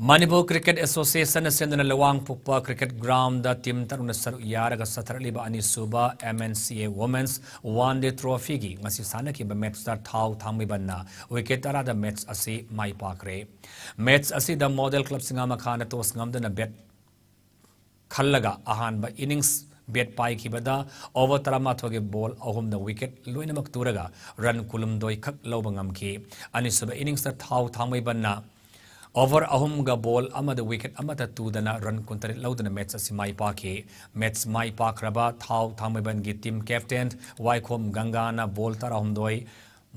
ꯃꯅꯤꯄꯨꯔ ꯀ꯭ꯔꯤꯀꯦꯠ ꯑꯦꯁꯣꯁꯤꯌꯦꯁꯟꯅ ꯁꯤꯟꯗꯨꯅ ꯂꯨꯋꯥꯡꯄꯣꯛꯄ ꯀ꯭ꯔꯤꯀꯦꯠ ꯒ꯭ꯔꯥꯎꯟꯗ ꯇꯤꯝ ꯇꯔꯨꯛꯅ ꯁꯔꯨꯛ ꯌꯥꯔꯒ ꯁꯊꯔꯛꯂꯤꯕ ꯑꯅꯤꯁꯨꯕ M N C A Women's One Day Trophyꯒꯤ ꯉꯁꯤ ꯁꯥꯟꯅꯈꯤꯕ ꯃꯦꯠꯆꯇ ꯊꯥꯎ ꯊꯥꯡꯃꯩꯕꯟꯅ ꯋꯤꯀꯦꯠ ꯇꯔꯥꯗ ꯃꯦꯠꯆ ꯑꯁꯤ ꯃꯥꯏ ꯄꯥꯛꯈ꯭ꯔꯦ꯫ ꯃꯦꯠꯆ ꯑꯁꯤꯗ ꯃꯣꯗꯦꯜ ꯀ꯭ꯂꯕ ꯁꯤꯡꯉꯥꯃꯈꯥꯅ ꯇꯣꯁ ꯉꯝꯗꯨꯅ ꯕꯦꯠ ꯈꯜꯂꯒ ꯑꯍꯥꯟꯕ ꯏꯅꯤꯡꯁ ꯕꯦꯠ ꯄꯥꯏꯈꯤꯕꯗ ꯑꯣꯚꯔ ꯇꯔꯥꯃꯥꯊꯣꯏꯒꯤ ꯕꯣꯜ ꯑꯍꯨꯝꯗ ꯋꯤꯀꯦꯠ ꯂꯣꯏꯅꯃꯛ ꯇꯨꯔꯒ ꯔꯟ ꯀꯨꯟꯍꯨꯝꯗꯣꯏ ꯈꯛ ꯂꯧꯕ ꯉꯝꯈꯤ꯫ ꯑꯅꯤꯁꯨꯕ ꯏꯅꯤꯡꯁꯇ ꯊꯥꯎ ꯊꯥꯡꯃꯩꯕꯟꯅ ꯑꯣꯚꯔ ꯑꯍꯨꯝꯒ ꯕꯣꯜ ꯑꯃꯗ ꯋꯤꯀꯦꯠ ꯑꯃꯠꯇ ꯇꯨꯗꯅ ꯔꯟ ꯀꯨꯟꯇꯔꯦꯠ ꯂꯧꯗꯨꯅ ꯃꯦꯠꯆ ꯑꯁꯤ ꯃꯥꯏ ꯄꯥꯛꯈꯤ꯫ ꯃꯦꯠꯆ ꯃꯥꯏ ꯄꯥꯛꯈ꯭ꯔꯕ ꯊꯥꯎ ꯊꯥꯡꯃꯩꯕꯟꯒꯤ ꯇꯤꯝ ꯀꯦꯞꯇꯦꯟ ꯋꯥꯏꯈꯣꯝ ꯒꯪꯒꯥꯅ ꯕꯣꯜ ꯇꯔꯥꯍꯨꯝꯗꯣꯏ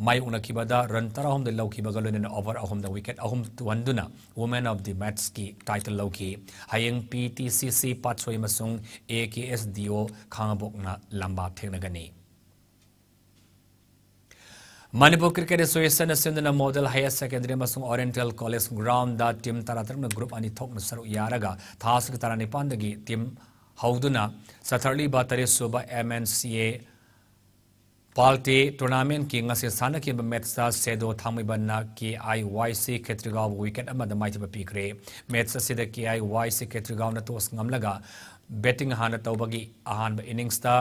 ꯃꯥꯌꯣꯛꯅꯈꯤꯕꯗ ꯔꯟ ꯇꯔꯥꯍꯨꯝꯗꯣꯏ ꯂꯧꯈꯤꯕꯒ ꯂꯣꯏꯅꯅ ꯑꯣꯚꯔ ꯑꯍꯨꯝꯗ ꯋꯤꯀꯦꯠ ꯑꯍꯨꯝ ꯇꯨꯍꯟꯗꯨꯅ Woman of the Matchꯀꯤ ꯇꯥꯏꯇꯜ ꯂꯧꯈꯤ꯫ ꯍꯌꯦꯡ P T C C ꯄꯥꯠꯁꯣꯏ ꯑꯃꯁꯨꯡ A K S D O ꯈꯥꯉꯕꯣꯛꯅ ꯂꯝꯕꯥ ꯊꯦꯡꯅꯒꯅꯤ꯫ ꯃꯅꯤꯄꯨꯔ ꯀ꯭ꯔꯤꯀꯦꯠ ꯑꯦꯁꯣꯁꯤꯌꯦꯁꯟꯅ ꯁꯤꯟꯗꯨꯅ ꯃꯣꯗꯦꯜ ꯍꯥꯌꯔ ꯁꯦꯀꯦꯟꯗꯔꯤ ꯑꯃꯁꯨꯡ ꯑꯣꯔꯤꯌꯦꯟꯇꯦꯜ ꯀꯣꯂꯦꯖ ꯒ꯭ꯔꯥꯎꯟꯗ ꯇꯤꯝ ꯇꯔꯥꯇꯔꯨꯛꯅ ꯒ꯭ꯔꯨꯞ ꯑꯅꯤ ꯊꯣꯛꯅ ꯁꯔꯨꯛ ꯌꯥꯔꯒ ꯊꯥ ꯑꯁꯤꯒꯤ ꯇꯔꯥꯅꯤꯄꯥꯟꯗꯒꯤ ꯇꯤꯝ ꯍꯧꯗꯨꯅ ꯆꯠꯊꯔꯛꯂꯤꯕ ꯇꯔꯦꯠꯁꯨꯕ M N C A ꯄꯥꯜꯇꯦ ꯇꯣꯔꯅꯥꯃꯦꯟꯠꯀꯤ ꯉꯁꯤ ꯁꯥꯟꯅꯈꯤꯕ ꯃꯦꯠꯆꯇ ꯁꯦꯗꯣ ꯊꯥꯡꯃꯩꯕꯟꯅ K I Y C ꯈꯦꯇ꯭ꯔꯤꯒꯥꯎꯕꯨ ꯋꯤꯀꯦꯠ ꯑꯃꯗ ꯃꯥꯏꯊꯤꯕ ꯄꯤꯈ꯭ꯔꯦ꯫ ꯃꯦꯠꯆ ꯑꯁꯤꯗ K I Y C ꯈꯦꯇ꯭ꯔꯤꯒꯥꯎꯅ ꯇꯣꯁ ꯉꯝꯂꯒ ꯕꯦꯇꯤꯡ ꯍꯥꯟꯅ ꯇꯧꯕꯒꯤ ꯑꯍꯥꯟꯕ ꯏꯅꯤꯡꯁꯇ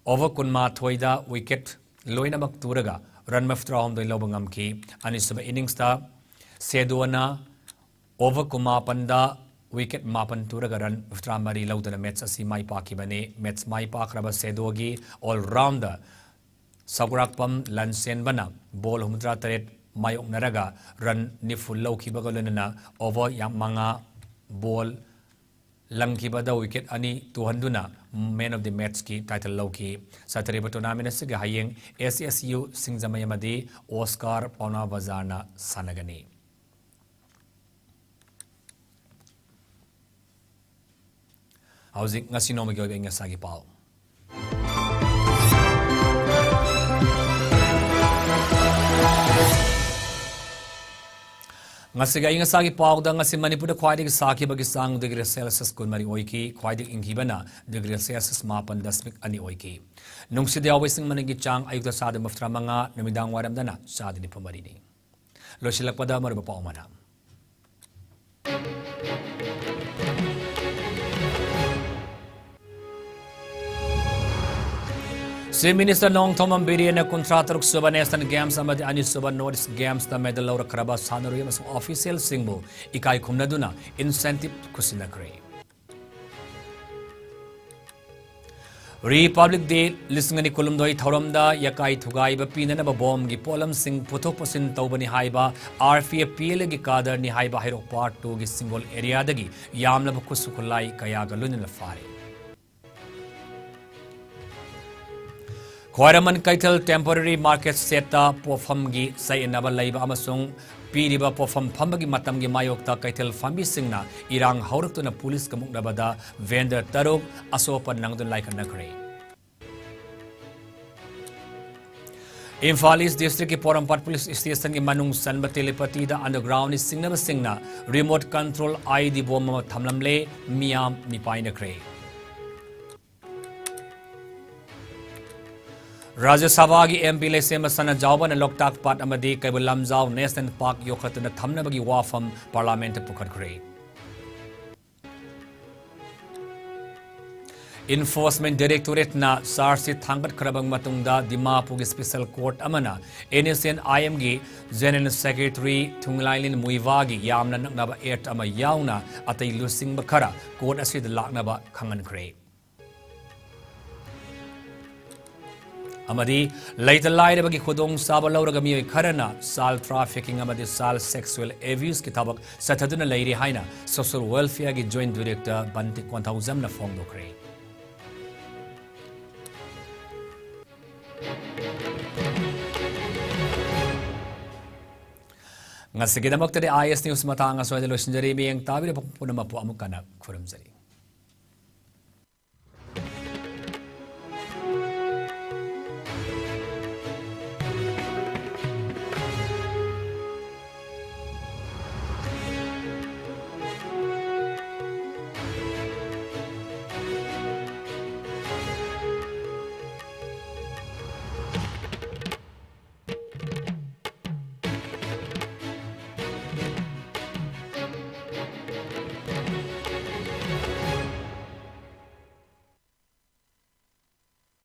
ꯑꯣꯚꯔ ꯀꯨꯟꯃꯥꯊꯣꯏꯗ ꯋꯤꯀꯦꯠ ꯂꯣꯏꯅꯃꯛ ꯇꯨꯔꯒ ꯔꯟ ꯃꯔꯤꯐꯨꯇꯔꯥꯍꯨꯝꯗꯣꯏ ꯂꯧꯕ ꯉꯝꯈꯤ꯫ ꯑꯅꯤꯁꯨꯕ ꯏꯅꯤꯡꯁꯇ ꯁꯦꯗꯣꯅ ꯑꯣꯚꯔ ꯀꯨꯟꯃꯥꯄꯟꯗ ꯋꯤꯀꯦꯠ ꯃꯥꯄꯟ ꯇꯨꯔꯒ ꯔꯟ ꯃꯔꯤꯐꯨꯇꯔꯥꯃꯔꯤ ꯂꯧꯗꯨꯅ ꯃꯦꯠꯆ ꯑꯁꯤ ꯃꯥꯏ ꯄꯥꯛꯈꯤꯕꯅꯤ꯫ ꯃꯦꯠꯆ ꯃꯥꯏ ꯄꯥꯛꯈ꯭ꯔꯕ ꯁꯦꯗꯣꯒꯤ ꯑꯣꯜ ꯔꯥꯎꯟꯗꯔ ꯁꯧꯒ꯭ꯔꯥꯛꯄꯝ ꯂꯟꯁꯦꯟꯕꯅ ꯕꯣꯜ ꯍꯨꯝꯐꯨꯇꯔꯥꯇꯔꯦꯠ ꯃꯥꯌꯣꯛꯅꯔꯒ ꯔꯟ ꯅꯤꯐꯨ ꯂꯧꯈꯤꯕꯒ ꯂꯣꯏꯅꯅ ꯑꯣꯚꯔ ꯌꯥꯝ ꯃꯉꯥ ꯕꯣꯜ ꯂꯪꯈꯤꯕꯗ ꯋꯤꯀꯦꯠ ꯑꯅꯤ ꯇꯨꯍꯟꯗꯨꯅ Man of the Matchꯀꯤ ꯇꯥꯏꯇꯜ ꯂꯧꯈꯤ꯫ ꯆꯠꯊꯔꯤꯕ ꯇꯣꯔꯅꯥꯃꯦꯟ ꯑꯁꯤꯒꯤ ꯍꯌꯦꯡ S S U ꯁꯤꯡꯖꯃꯩ ꯑꯃꯗꯤ ꯑꯣꯁꯀꯥꯔ ꯄꯥꯎꯅꯥ ꯕꯖꯥꯔꯅ ꯁꯥꯟꯅꯒꯅꯤ꯫ ꯍꯧꯖꯤꯛ ꯉꯁꯤ ꯅꯣꯡꯃꯒꯤ ꯑꯣꯏꯕ ꯑꯏꯪ ꯑꯁꯥꯒꯤ ꯄꯥꯎ꯫ ꯉꯁꯤꯒꯤ ꯑꯏꯪ ꯑꯁꯥꯒꯤ ꯄꯥꯎꯗ, ꯉꯁꯤ ꯃꯅꯤꯄꯨꯔꯗ ꯈ꯭ꯋꯥꯏꯗꯒꯤ ꯁꯥꯈꯤꯕꯒꯤ ꯆꯥꯡ ꯗꯤꯒ꯭ꯔꯤ ꯁꯦꯜꯁꯤꯌꯁ ꯀꯨꯟꯃꯔꯤ ꯑꯣꯏꯈꯤ꯫ ꯈ꯭ꯋꯥꯏꯗꯒꯤ ꯏꯪꯈꯤꯕꯅ ꯗꯤꯒ꯭ꯔꯤ ꯁꯦꯜꯁꯤꯌꯁ ꯃꯥꯄꯟ ꯗꯁꯃꯤꯛ ꯑꯅꯤ ꯑꯣꯏꯈꯤ꯫ ꯅꯨꯡꯁꯤꯠ ꯌꯥꯎꯕ ꯏꯁꯤꯡ ꯃꯅꯤꯟꯒꯤ ꯆꯥꯡ ꯑꯌꯨꯛꯇ ꯆꯥꯗ ꯃꯧꯗ꯭ꯔꯥ ꯃꯉꯥ, ꯅꯨꯃꯤꯗꯥꯡ ꯋꯥꯏꯔꯝꯗꯅ ꯆꯥꯗ ꯅꯤꯐꯨ ꯃꯔꯤꯅꯤ꯫ ꯂꯣꯏꯁꯤꯜꯂꯛꯄꯗ ꯃꯔꯨꯑꯣꯏꯕ ꯄꯥꯎ ꯑꯃꯅ, Chief Minister ꯅꯣꯡꯊꯣꯝꯕꯝ ꯕꯤꯔꯦꯟꯅ ꯀꯨꯟꯊ꯭ꯔꯥ ꯇꯔꯨꯛ ꯁꯨꯕ National Games ꯑꯃꯗꯤ ꯑꯅꯤ ꯁꯨꯕ North East Gamesꯇ medal ꯂꯧꯔꯛꯈ꯭ꯔꯕ ꯁꯥꯟꯅꯔꯣꯏ ꯑꯃꯁꯨꯡ officialꯁꯤꯡꯕꯨ ꯏꯀꯥꯏ ꯈꯨꯝꯅꯗꯨꯅ incentive ꯈꯨꯠꯁꯤꯟꯅꯈ꯭ꯔꯦ꯫ Republic Day ꯂꯤꯁꯤꯡ ꯑꯅꯤ ꯀꯨꯟꯍꯨꯝꯗꯣꯏ ꯊꯧꯔꯝꯗ ꯌꯥꯀꯥꯏ ꯊꯨꯒꯥꯏꯕ ꯄꯤꯅꯅꯕ ꯕꯣꯝꯒꯤ ꯄꯣꯠꯂꯝꯁꯤꯡ ꯄꯨꯊꯣꯛ ꯄꯨꯁꯤꯟ ꯇꯧꯕꯅꯤ ꯍꯥꯏꯕ RPFPLꯒꯤ ꯀꯥꯗꯔꯅꯤ ꯍꯥꯏꯕ ꯍꯩꯔꯣꯛ Part Twoꯒꯤ ꯁꯤꯡꯒꯣꯜ areaꯗꯒꯤ ꯌꯥꯝꯂꯕ ꯈꯨꯠꯁꯨ ꯈꯨꯠꯂꯥꯏ ꯀꯌꯥꯒ ꯂꯣꯏꯅꯅ ꯐꯥꯔꯦ꯫ ꯈ꯭ꯋꯥꯏꯔꯝꯕꯟ ꯀꯩꯊꯦꯜ temporary market shedꯇ ꯄꯣꯠꯐꯝꯒꯤ ꯆꯌꯦꯠꯅꯕ ꯂꯩꯕ ꯑꯃꯁꯨꯡ ꯄꯤꯔꯤꯕ ꯄꯣꯠꯐꯝ ꯐꯝꯕꯒꯤ ꯃꯇꯝꯒꯤ ꯃꯥꯌꯣꯛꯇ ꯀꯩꯊꯦꯜ ꯐꯝꯕꯤꯁꯤꯡꯅ ꯏꯔꯥꯡ ꯍꯧꯔꯛꯇꯨꯅ ꯄꯨꯂꯤꯁꯀ ꯃꯨꯛꯅꯕꯗ vendor ꯇꯔꯨꯛ ꯑꯁꯣꯛ ꯑꯄꯟ ꯅꯪꯗꯨꯅ ꯂꯥꯏꯀꯠꯅꯈ꯭ꯔꯦ꯫ ꯏꯝꯐꯥꯜ East Districtꯀꯤ ꯄꯣꯔꯣꯝꯄꯥꯠ Police Stationꯒꯤ ꯃꯅꯨꯡ ꯆꯟꯕ ꯇꯦꯂꯤꯄꯇꯤꯗ undergroundꯅꯤ ꯆꯤꯡꯅꯕꯁꯤꯡꯅ remote control IED bomb ꯑꯃ ꯊꯝꯂꯝꯂꯦ, ꯃꯤꯌꯥꯝ ꯃꯤꯄꯥꯏꯅꯈ꯭ꯔꯦ꯫ ꯔꯥꯖ꯭ꯌ ꯁꯚꯥꯒꯤ MP ꯂꯩꯁꯦꯝꯕ ꯁꯅꯥꯖꯥꯎꯕꯅ ꯂꯣꯛꯇꯥꯛ ꯄꯥꯠ ꯑꯃꯗꯤ ꯀꯩꯕꯨꯜ ꯂꯝꯖꯥꯎ National Park ꯌꯣꯛꯈꯠꯇꯨꯅ ꯊꯝꯅꯕꯒꯤ ꯋꯥꯐꯝ Parliamentꯇ ꯄꯨꯈꯠꯈ꯭ꯔꯦ꯫ Enforcement Directorateꯅ charge sheet ꯊꯥꯡꯒꯠꯈ꯭ꯔꯕ ꯃꯇꯨꯡꯗ ꯗꯤꯃꯥꯄꯨꯔꯒꯤ special court ꯑꯃꯅ NSCN-IMꯒꯤ General Secretary ꯊꯨꯡꯂꯥꯏꯂꯤꯟ ꯃꯨꯏꯚꯥꯒꯤ ꯌꯥꯝꯅ ꯅꯛꯅꯕ aide ꯑꯃ ꯌꯥꯎꯅ ꯑꯇꯩ ꯂꯨꯆꯤꯡꯕ ꯈꯔ court ꯑꯁꯤꯗ ꯂꯥꯛꯅꯕ ꯈꯪꯍꯟꯈ꯭ꯔꯦ꯫ ꯑꯃꯗꯤ ꯂꯩꯇ ꯂꯥꯏꯔꯕꯒꯤ ꯈꯨꯗꯣꯡꯆꯥꯕ ꯂꯧꯔꯒ ꯃꯤꯑꯣꯏ ꯈꯔꯅ child trafficking ꯑꯃꯗꯤ child sexual abuseꯀꯤ ꯊꯕꯛ ꯆꯠꯊꯗꯨꯅ ꯂꯩꯔꯤ ꯍꯥꯏꯅ Social Welfareꯒꯤ Joint Director ꯕꯟꯇꯤ ꯀꯣꯟꯊꯧꯖꯝꯅ ꯐꯣꯡꯗꯣꯛꯈ꯭ꯔꯦ꯫ ꯉꯁꯤꯒꯤꯗꯃꯛꯇꯗꯤ IS News ꯃꯇꯥꯡ ꯑꯁ꯭ꯋꯥꯏꯗ ꯂꯣꯏꯁꯤꯟꯖꯔꯤ꯫ ꯃꯤꯠꯌꯦꯡ ꯇꯥꯕꯤꯔꯕ ꯄꯨꯝꯅꯃꯛꯄꯨ ꯑꯃꯨꯛ ꯍꯟꯅ ꯈꯨꯔꯨꯝꯖꯔꯤ꯫